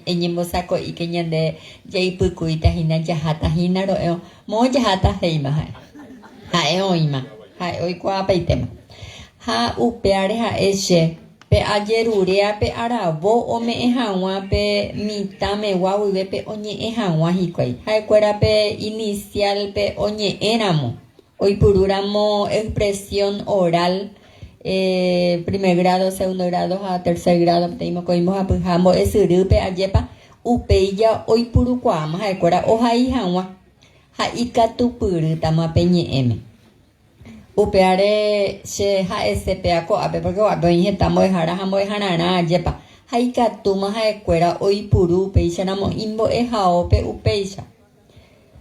eñembosako'íke ñande jaipykúita hína jaháta hína ro'e moõ jaháta he'íma ha'e. Ha'e oĩma, ha'e oikuaapaitéma. Ha upéare ha'e che, pe ajeruréa pe aravo ome'ẽ hag̃ua pe mitãmegua guive pe oñe'ẽ hag̃ua hikuái. Ha'ekuéra pe inicial-pe oñe'ẽramo, oipurúramo expresión oral primer grado, segundo grado ha tercer grado, peteĩ mokõi mbohapyha mbo'esyrýpe ajépa upéi ja oipurukuaáma ha'ekuéra ohai hag̃ua ha ikatupyrýtama pe ñe'ẽme. Upévare che ha'ese péa ko'ápe porque ko'ápe oĩ heta mbo'ehára ha mbo'ehararã ajépa ha ikatúma ha'ekuéra oipuru upéicharamo imbo'ehaópe upéicha.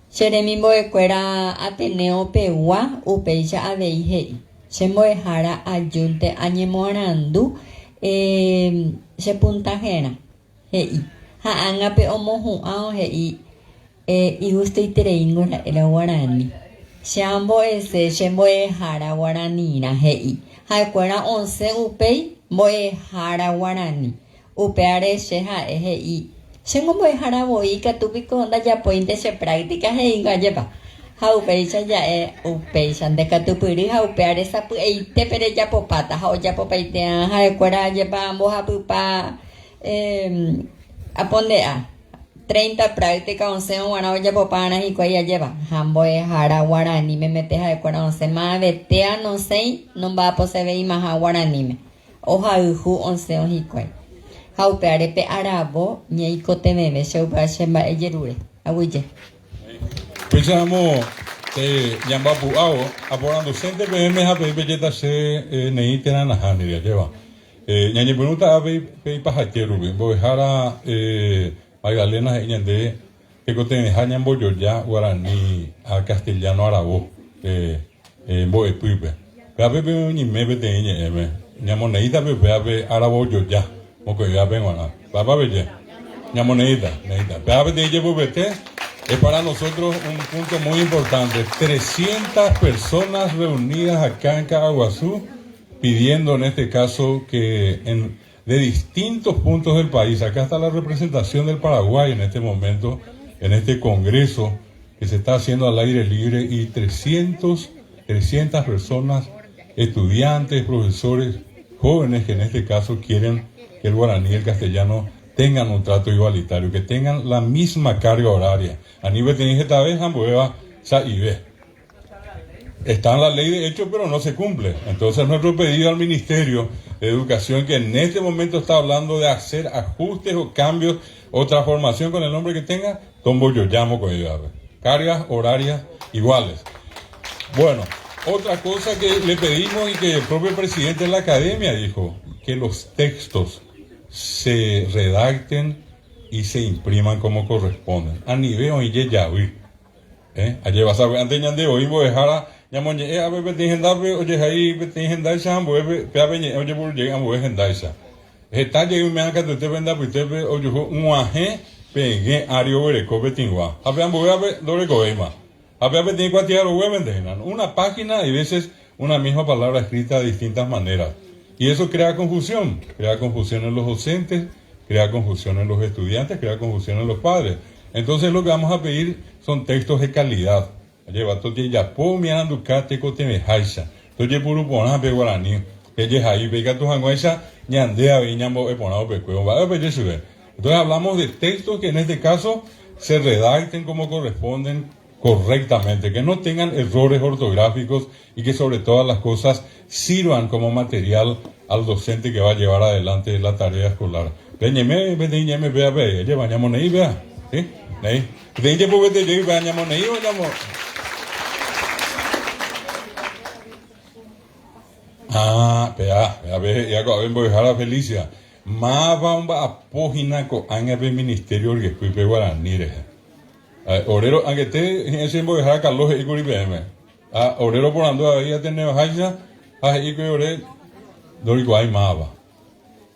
Che remimbo'ekuéra Ateneo pegua upéicha avei he'i, Che mbo'ehára ajúnte añemoarandu che puntajerã, he'i. Ha ág̃a pe omohu'ãvo he'i, Igustoitereíngo ra'e la guarani. Che ambo'ese che mbo'ehára guaranirã, he'i. Ha'ekuéra osẽ upéi mbo'ehára guarani. Upévare che ha'e he'i. Chéngo mbo'ehára voi ikatu piko ndajapóinte che práctica he'íngo ajépa. Ha upéicha ja'e upéicha nde katupyry ha upéare sapy'aitépe rejapopáta ha ojapopaite'ã ha'ekuéra ajépa mbohapypa aponde'a treinta práctica osẽ og̃uarã ojapopa'arã hikuái ajépa ha mbo'ehára guarani memete ha'ekuéra osẽ maavetéa nosẽi nomba'aposeveimaha guaraníme ohayhu osẽo hikuái ha upéare pe aravo ñaikotevẽve che upéva che mba'e jerure. Aguyje. Upéicharamo che ñambapu'ávo aporandusénte peẽme ha peẽ pejéta che neĩ térã nahániri, ajéva. Ñañepyrũta avei pe ipahaite rupi. Mbo'ehára Magdalena he'i ñande tekotevẽha ñambojoja guarani ha castellano aravo pe mbo'epýpe. Pévape pe oñeime peteĩ ñe'ẽme. Ñamoneĩta pe upévape aravojoja mokõivévape g̃uarã. Mba'épa peje? Ñamoneĩta, neĩta. Péva peteĩ jepopete es para nosotros un punto muy importante. Trescientas personas reunidas acá en Caaguazú pidiendo en este caso que en, de distintos puntos del país, acá está la representación del Paraguay en este momento, en este congreso que se está haciendo al aire libre y 300, 300 personas, estudiantes, profesores, jóvenes que en este caso quieren que el guaraní y el castellano tengan un trato igualitario, que tengan la misma carga horaria. A nivel de esta vez, sa'ive. Está en la ley de hecho, pero no se cumple. Entonces nuestro pedido al Ministerio de Educación, que en este momento está hablando de hacer ajustes o cambios o transformación con el nombre que tenga, tombo yo llamo con Cargas horarias iguales. Bueno, otra cosa que le pedimos y que el propio presidente de la academia dijo, que los textos se redacten y se impriman como corresponden. A nivel oye ya Eh, ajépa sapy'ánte ñande voi mbo'ehára ñamoñe'ẽ ápe peteĩ hendápe ojehai peteĩ hendáicha ha ambuépe péape ñe'ẽ ojepuru jey ambue hendáicha. Heta jey umi katuete pende apytépe ojuhu g̃uahẽ pegẽ ári oguereko peteĩgua ha pe ambuévape ndorekovéima. Ha péa peteĩ kuatia roguévente hína. Una página hay veces una misma palabra escrita de distintas maneras. Y eso crea confusión. Crea confusión en los docentes, crea confusión en los estudiantes, crea confusión en los padres. Entonces lo que vamos a pedir son textos de calidad. Ajépa, tojejapo umi aranduka tekotevẽháicha, tojepuru porã pe guarani, pejehaípe ikatu hag̃uáicha ñande avei ñambo'e porã upekuévo. Mba'épa peje chupe? Entonces hablamos de textos que en este caso se redacten como corresponden correctamente, que no tengan errores ortográficos y que sobre todas las cosas sirvan como material al docente que va a llevar adelante la tarea escolar. Peñeme peteĩ ñe'ẽme péa pe jeva ñamoneĩ péa. Sí? Neĩ. Peteĩ jepopete jey péa ñamoneĩ o ñamo Ah, péa, péa pe he'íva ko'ápe mbo'ehára Felicia. Máva omba'apo hína ko'ág̃a pe ministerio ryepýpe guarani rehe. Ore ro'angete hi'ã che mbo'ehára Carlos he'íkuri peẽme. Ha ore roporandu avei Ateneoháicha ha he'íkuri ore ndorikuaái máva.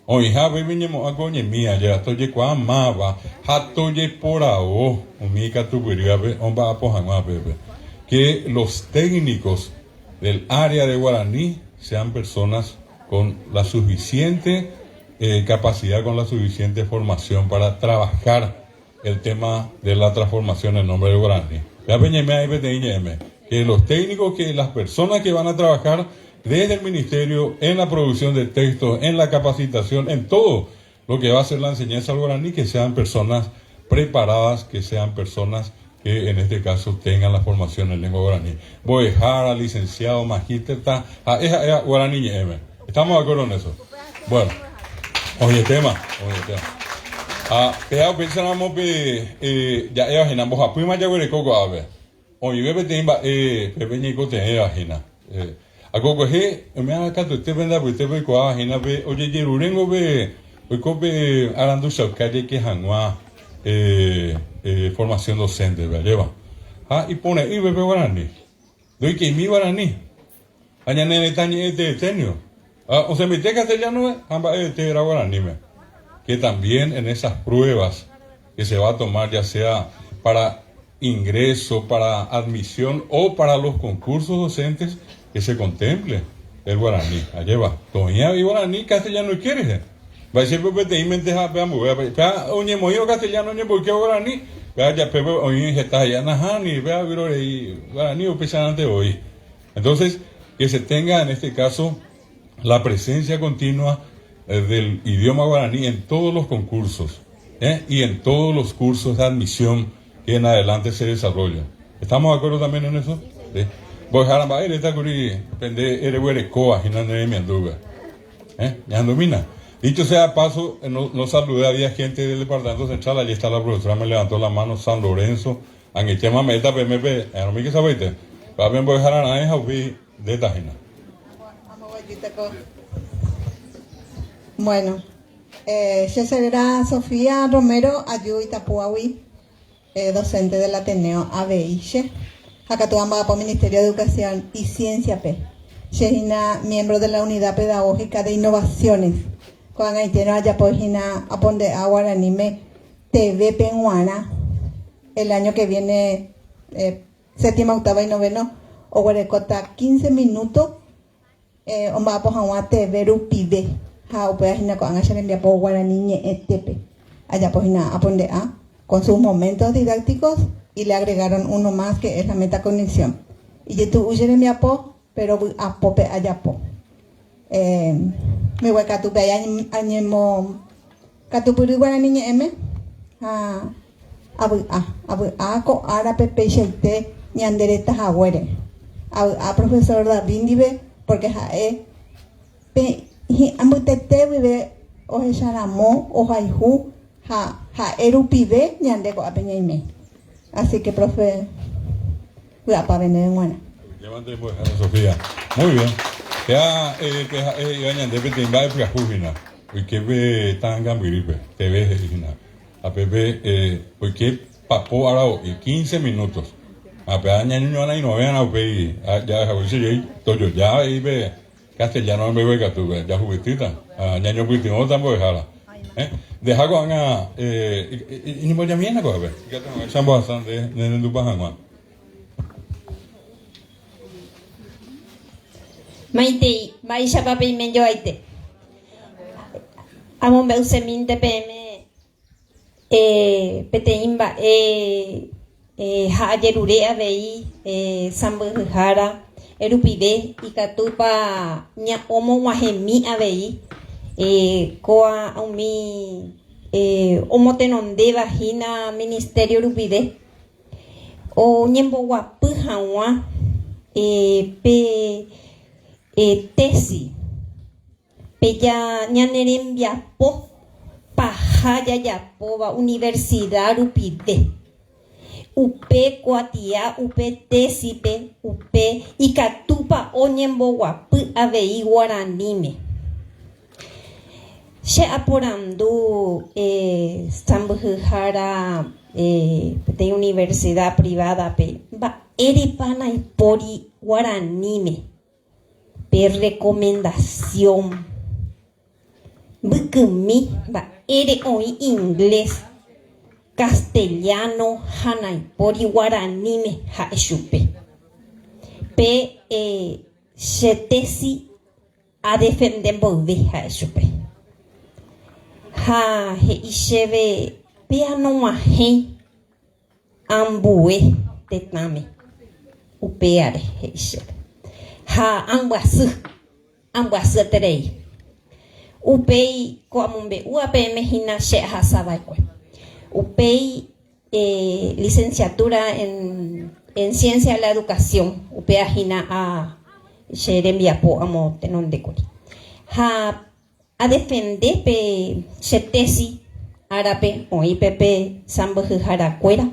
Oĩha upépe ñemo'ã ko oñemía aja, tojekuaa máva ha tojeporavo umi ikatupyrývape omba'apo hag̃ua pépe. Que los técnicos del área de guaraní sean personas con la suficiente capacidad, con la suficiente formación para trabajar el tema de la transformación en nombre del guaraní. Péa peñe'ẽme aĩ peteĩ ñe'ẽme, que los técnicos, que las personas que van a trabajar desde el ministerio en la producción de textos, en la capacitación, en todo lo que va a ser la enseñanza del guaraní, que sean personas preparadas, que sean personas que en este caso tengan la formación en lengua guaraní. Mbo'ehára, licenciado, magíster, ta, ha'e ha'éva guarani ñe'ẽme. Estamos de acuerdo en eso? Bueno, oĩetéma, oĩetéma. Ha péa upéicharamo pe ja'éva hína, mbohapýma jaguereko ko'ápe. Oĩve peteĩ mba'e pépe ñaikotevẽva hína. Akokuehe, oiméva katuete pende apytépe oikuaáva hína pe ojejeruréngo pe oiko pe aranduchauka jaike hag̃ua formación docente-pe, ajépa. Ha ipore'ỹve pe guarani. Ndoikeimi guarani. Ha ñane retã ñe'ẽteete nio. Ha osẽmbaite castellano-pe ha mba'evete vera guaraníme. Que también en esas pruebas que se va a tomar ya sea para ingreso, para admisión o para los concursos docentes que se contemple el guaraní. Ajépa, toĩ avei guarani castellano yke rehe. Mba'éichapa peteĩmente ha pe ambuévape. Péva oñemoĩvo castellano oñemboykévo guarani, péva japépe oĩ heta he'íva nahániri, péva vyrorei guarani upeicharãnte voi. Entonces, que se tenga en este caso la presencia continua del idioma guaraní en todos los concursos y en todos los cursos de admisión que en adelante se desarrolla. Estamos de acuerdo también en eso? Sí. Mbo'ehára mba'e eréta kuri pende ereguerekóva hína ne remiandúpe. Eh, ñahendumína. Dicho sea paso, no, no saludé, había gente del departamento central, allí está la profesora, me levantó la mano, San Lorenzo, angaitéma ame'ẽta peẽme pe, aromi sapaite, pe mbo'ehára raẽ ha upéi ndéta hína. Bueno, eh, che cheréra Sofía Romero aju Itapúagui, eh, docente del Ateneo avei che, ha katu amba'apo Ministerio de Educación y Ciencia-pe. Che hína miembro de la Unidad Pedagógica de Innovaciones. Ko'ag̃aitérõ ajapo hína aponde'a guaraníme TV-pe g̃uarã el año que viene eh, séptima, octava y noveno oguerekóta 15 minuto eh, omba'apo hag̃ua TV rupive ha upéva hína ko'ág̃a che rembiapo guarani ñe'ẽtépe ajapo hína aponde'a con sus momentos didácticos y le agregaron uno más que es la metacognición. Ijetu'u che rembiapo pero vy'apópe ajapo. Eh, mbeguekatúpe añemo katupyry guarani ñe'ẽme ha avy'a, avy'a ko árape peichaite ñande reta haguére. Avy'a profesor David ndive porque ha'e pe hi'ã mbytete guive ohecharamo, ohayhu ha ha'e rupive ñande ko'ápe ñaime. Así que profe, vy'apave ndéve g̃uarã. Llévate mbo'ehára Sofía. Muy bien. Péa pe ha'e he'íva ñande peteĩ mba'e pyahu hína. Oike pe ta'angambyrýpe, TV he'i hína. Ha pépe oike papo aravo'i, quince minutos. Ha péa ñañoñoarãirõvéarã upéi jahaguéicha jey tojoja avei pe castellano mbeguekatúpe, jahupytýta ha ñañopytyvõta mbo'ehára. Ndeha ko'ág̃a iñembojamiéna ko'ápe, ikatu hag̃uáicha ambohasa nde nerendupa hag̃ua. Maitei, mba'éichapa peime joaite. Amombe'usemínte peẽme peteĩ mba'e ha ajerure avei sãmbyhyhára rupive ikatúpa omog̃uahẽmi avei kóa umi omotenondéva hína ministerio rupive oñemboguapy hag̃ua pe tesis. Pe ñane rembiapo paha jajapóva universidad rupive, upe kuatia, upe tesis-pe, upe ikatúpa oñemboguapy avei guaraníme. Che aporandu sãmbyhyhára peteĩ universidad privada-pe mba'érepa naipóri guaraníme. Pe recomendación mbykymi mba'ére oĩ inglés, castellano ha naipóri guaraníme ha'e chupe. Pe che tesis adefende mboyve ha'e chupe. Ha he'i chéve péa nog̃uahẽi. Ambue tetãme. Upéare, he'i chéve. Ha ambyasy, ambyasyeterei. Upéi ko amombe'úva peẽme hína che ahasa va'ekue. Upéi licenciatura en en Ciencia de la Educación, upéva hína a che rembiapo amo tenonde kuri. Ha Adefende pe che tesis árape oĩ pe pe sãmbyhyharakuéra,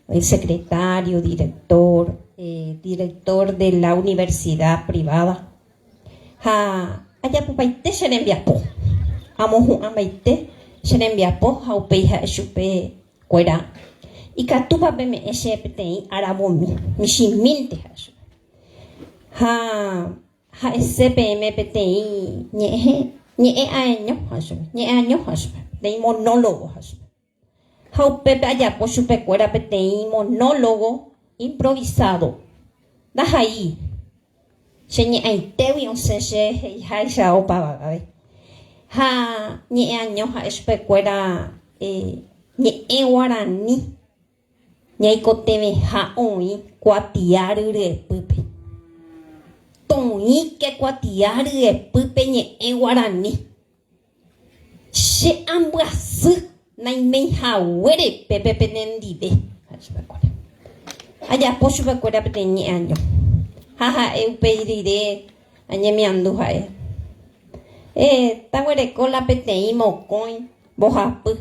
el secretario, director, director de la universidad privada ha ajapopaite che rembiapo, amohu'ãmbaite che rembiapo ha upéi ha'e chupe kuéra ikatúpa peme'ẽ che peteĩ aravomi, michĩmínte ha'e chupe. Ha Ha'ese peẽme peteĩ ñe'ẽ, ñe'ẽ aeño ha chupe, ñe'ẽ año ha chupe, peteĩ monólogo ha chupe. Ha upépe ajapo chupekuéra peteĩ monólogo improvisado. Ndaha'éi che ñe'ãitégui osẽ che he'iháicha opavave. Ha ñe'ẽ año ha'e chupekuéra ñe'ẽ guarani ñaikotevẽha oĩ kuatia ryepýpe. Toĩke kuatia ryepýpe ñe'ẽ guarani. Che ambyasy naiméi haguére pépe penendive, ha'e chupekuéra. Ajapo chupekuéra peteĩ ñe'ẽ año. Ha ha'e upéi rire añemiandu ha'e. Eh, taguereko la peteĩ mokõi mbohapy.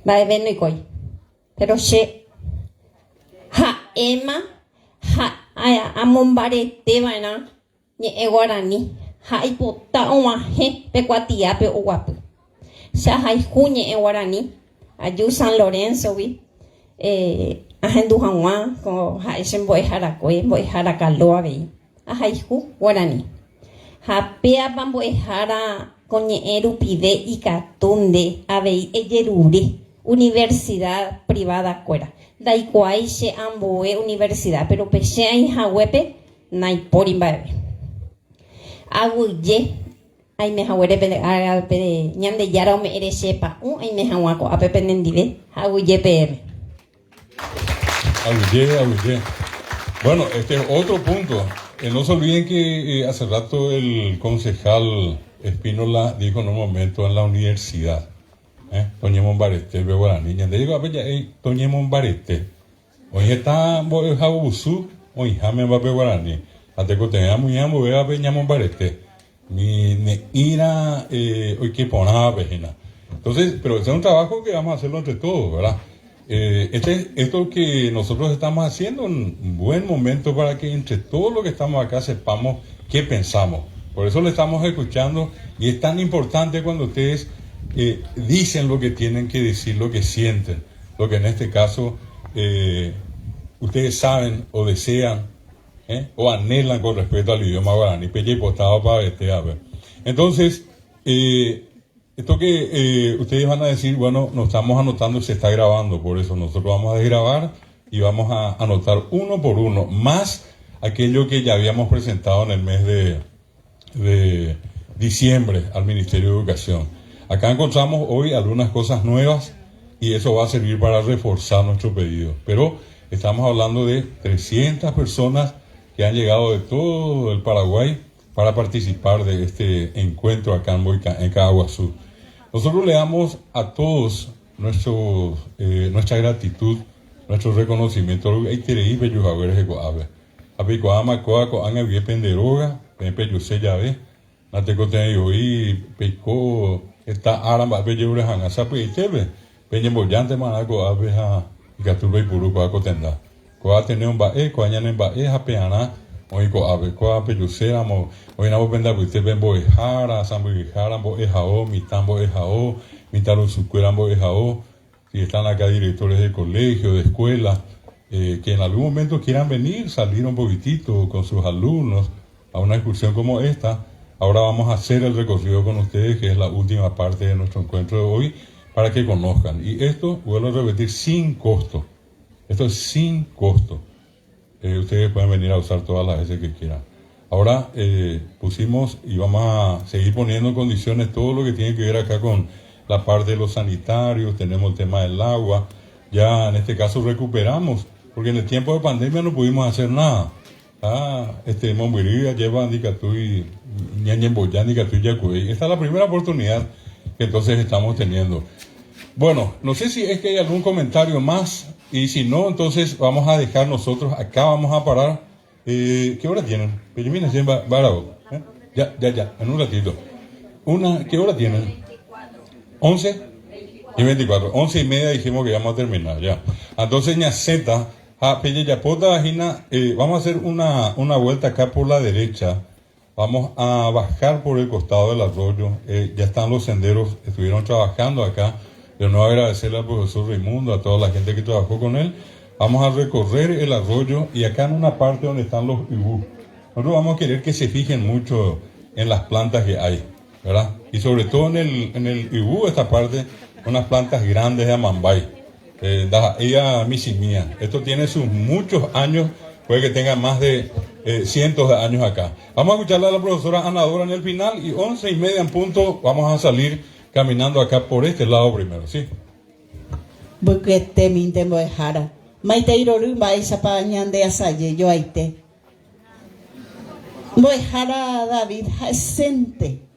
Mba'eve ndoikói. Péro che ha'éma ha amombarete va'erã ñe'ẽ guarani ha aipota og̃uahẽ pe kuatiápe oguapy. Che ahayhu ñe'ẽ guarani, aju San Lorenzo-gui ahendu hag̃ua ko ha'e che mbo'eharakue, mbo'ehára Kalo avei. Ahayhu guarani. Ha péapa mbo'ehára ko ñe'ẽ rupive ikatu nde avei ejerure universidad privada-kuéra. Ndaikuaái che ambue universidad, péro pe che aĩ haguépe naipóri mba'eve. Aguyje aime haguére pende árape Ñandejára ome'ẽre che pa'ũ aime hag̃ua ko'ápe penendive ha aguyje peẽme. Aguyje, aguyje. Bueno, este es otro punto. Eh, no se olviden que eh, hace rato el concejal Espínola dijo en un momento en la universidad, eh, toñemombarete pe guarani. Ñande digo, ape ja'e toñemombarete. Oĩ heta mbo'ehavusu oĩháme pe guarani. Ha tekotevẽ amuña ambuévape ñamombarete. Ni ne'ĩra eh, oike porãvape hína. Entonces, pero ese es un trabajo que vamos a hacerlo entre todos, ¿verdad? Eh, este, esto que nosotros estamos haciendo es un buen momento para que entre todos los que estamos acá sepamos qué pensamos. Por eso le estamos escuchando y es tan importante cuando ustedes eh, dicen lo que tienen que decir, lo que sienten, lo que en este caso eh, ustedes saben o desean ¿eh? o anhelan con respecto al idioma guaraní. Entonces, eh, esto que eh, ustedes van a decir, bueno, nos estamos anotando y se está grabando, por eso nosotros vamos a desgrabar y vamos a anotar uno por uno, más aquello que ya habíamos presentado en el mes de, de diciembre al Ministerio de Educación. Acá encontramos hoy algunas cosas nuevas y eso va a servir para reforzar nuestro pedido. Pero estamos hablando de 300 personas que han llegado de todo el Paraguay para participar de este encuentro acá en, Boica, en Caaguazú. Nosotros le damos a todos nuestro, eh, nuestra gratitud, nuestro reconocimiento. Ha peikuaáma kóva ko'ág̃a guive pende róga, peẽ pejuse jave, natekotevẽi voi peiko heta ára mba'e pejerure hag̃ua. Sapy'aitépe peñembojántema arã ko'ápe ha ikatu peipuru kóva ko tenda. Kóva Ateneo mba'e, kóva ñane mba'e ha pearã oĩ ko'ápe. Kóva pejuséramo, oĩramo pende apytépe mbo'ehára, sãmbyhyhára mbo'ehao, mitã mbo'ehao, mitãrusukuéra mbo'ehao, Si están acá directores de colegio, de escuela, eh, que en algún momento quieran venir, salir un poquitito con sus alumnos a una excursión como esta, ahora vamos a hacer el recorrido con ustedes, que es la última parte de nuestro encuentro de hoy, para que conozcan. Y esto, vuelvo a repetir, sin costo. Esto es sin costo. Eh, ustedes pueden venir a usar todas las veces que quieran. Ahora eh, pusimos y vamos a seguir poniendo en condiciones todo lo que tiene que ver acá con la parte de los sanitarios, tenemos el tema del agua, ya en este caso recuperamos, porque en el tiempo de pandemia no pudimos hacer nada. Ah, este, Mombiría lleva Ndikatúi, Ñañemboya, Ndikatúi, Yacuey. Esta es la primera oportunidad que entonces estamos teniendo. Bueno, no sé si es que hay algún comentario más y si no, entonces vamos a dejar nosotros acá, vamos a parar. Eh, ¿Qué hora tienen? ¿eh? Ya, ya, ya, en un ratito. Una, ¿Qué hora tienen? ¿11? Y 24. 11 y media dijimos que íbamos a terminar, ya. Entonces, ñasẽta, ha pejejapóta hína, eh, vamos a hacer una, una vuelta acá por la derecha. Vamos a bajar por el costado del arroyo. Eh, ya están los senderos, estuvieron trabajando acá. De nuevo agradecerle al profesor Raimundo, a toda la gente que trabajó con él. Vamos a recorrer el arroyo y acá en una parte donde están los ibú. Nosotros vamos a querer que se fijen mucho en las plantas que hay, ¿verdad? Y sobre todo en el, en el ibú, esta parte, unas plantas grandes de amambay. Eh, ella misimía. Esto tiene sus muchos años, puede que tenga más de cientos de años acá. Vamos a escucharle a la profesora Ana Dora en el final y once y media en punto vamos a salir caminando acá por este lado primero, ¿sí? Mbykyete mbo'ehára, maitei rory mba'éichapa ñande asaje joaite. Mbo'ehára David ha'esénte.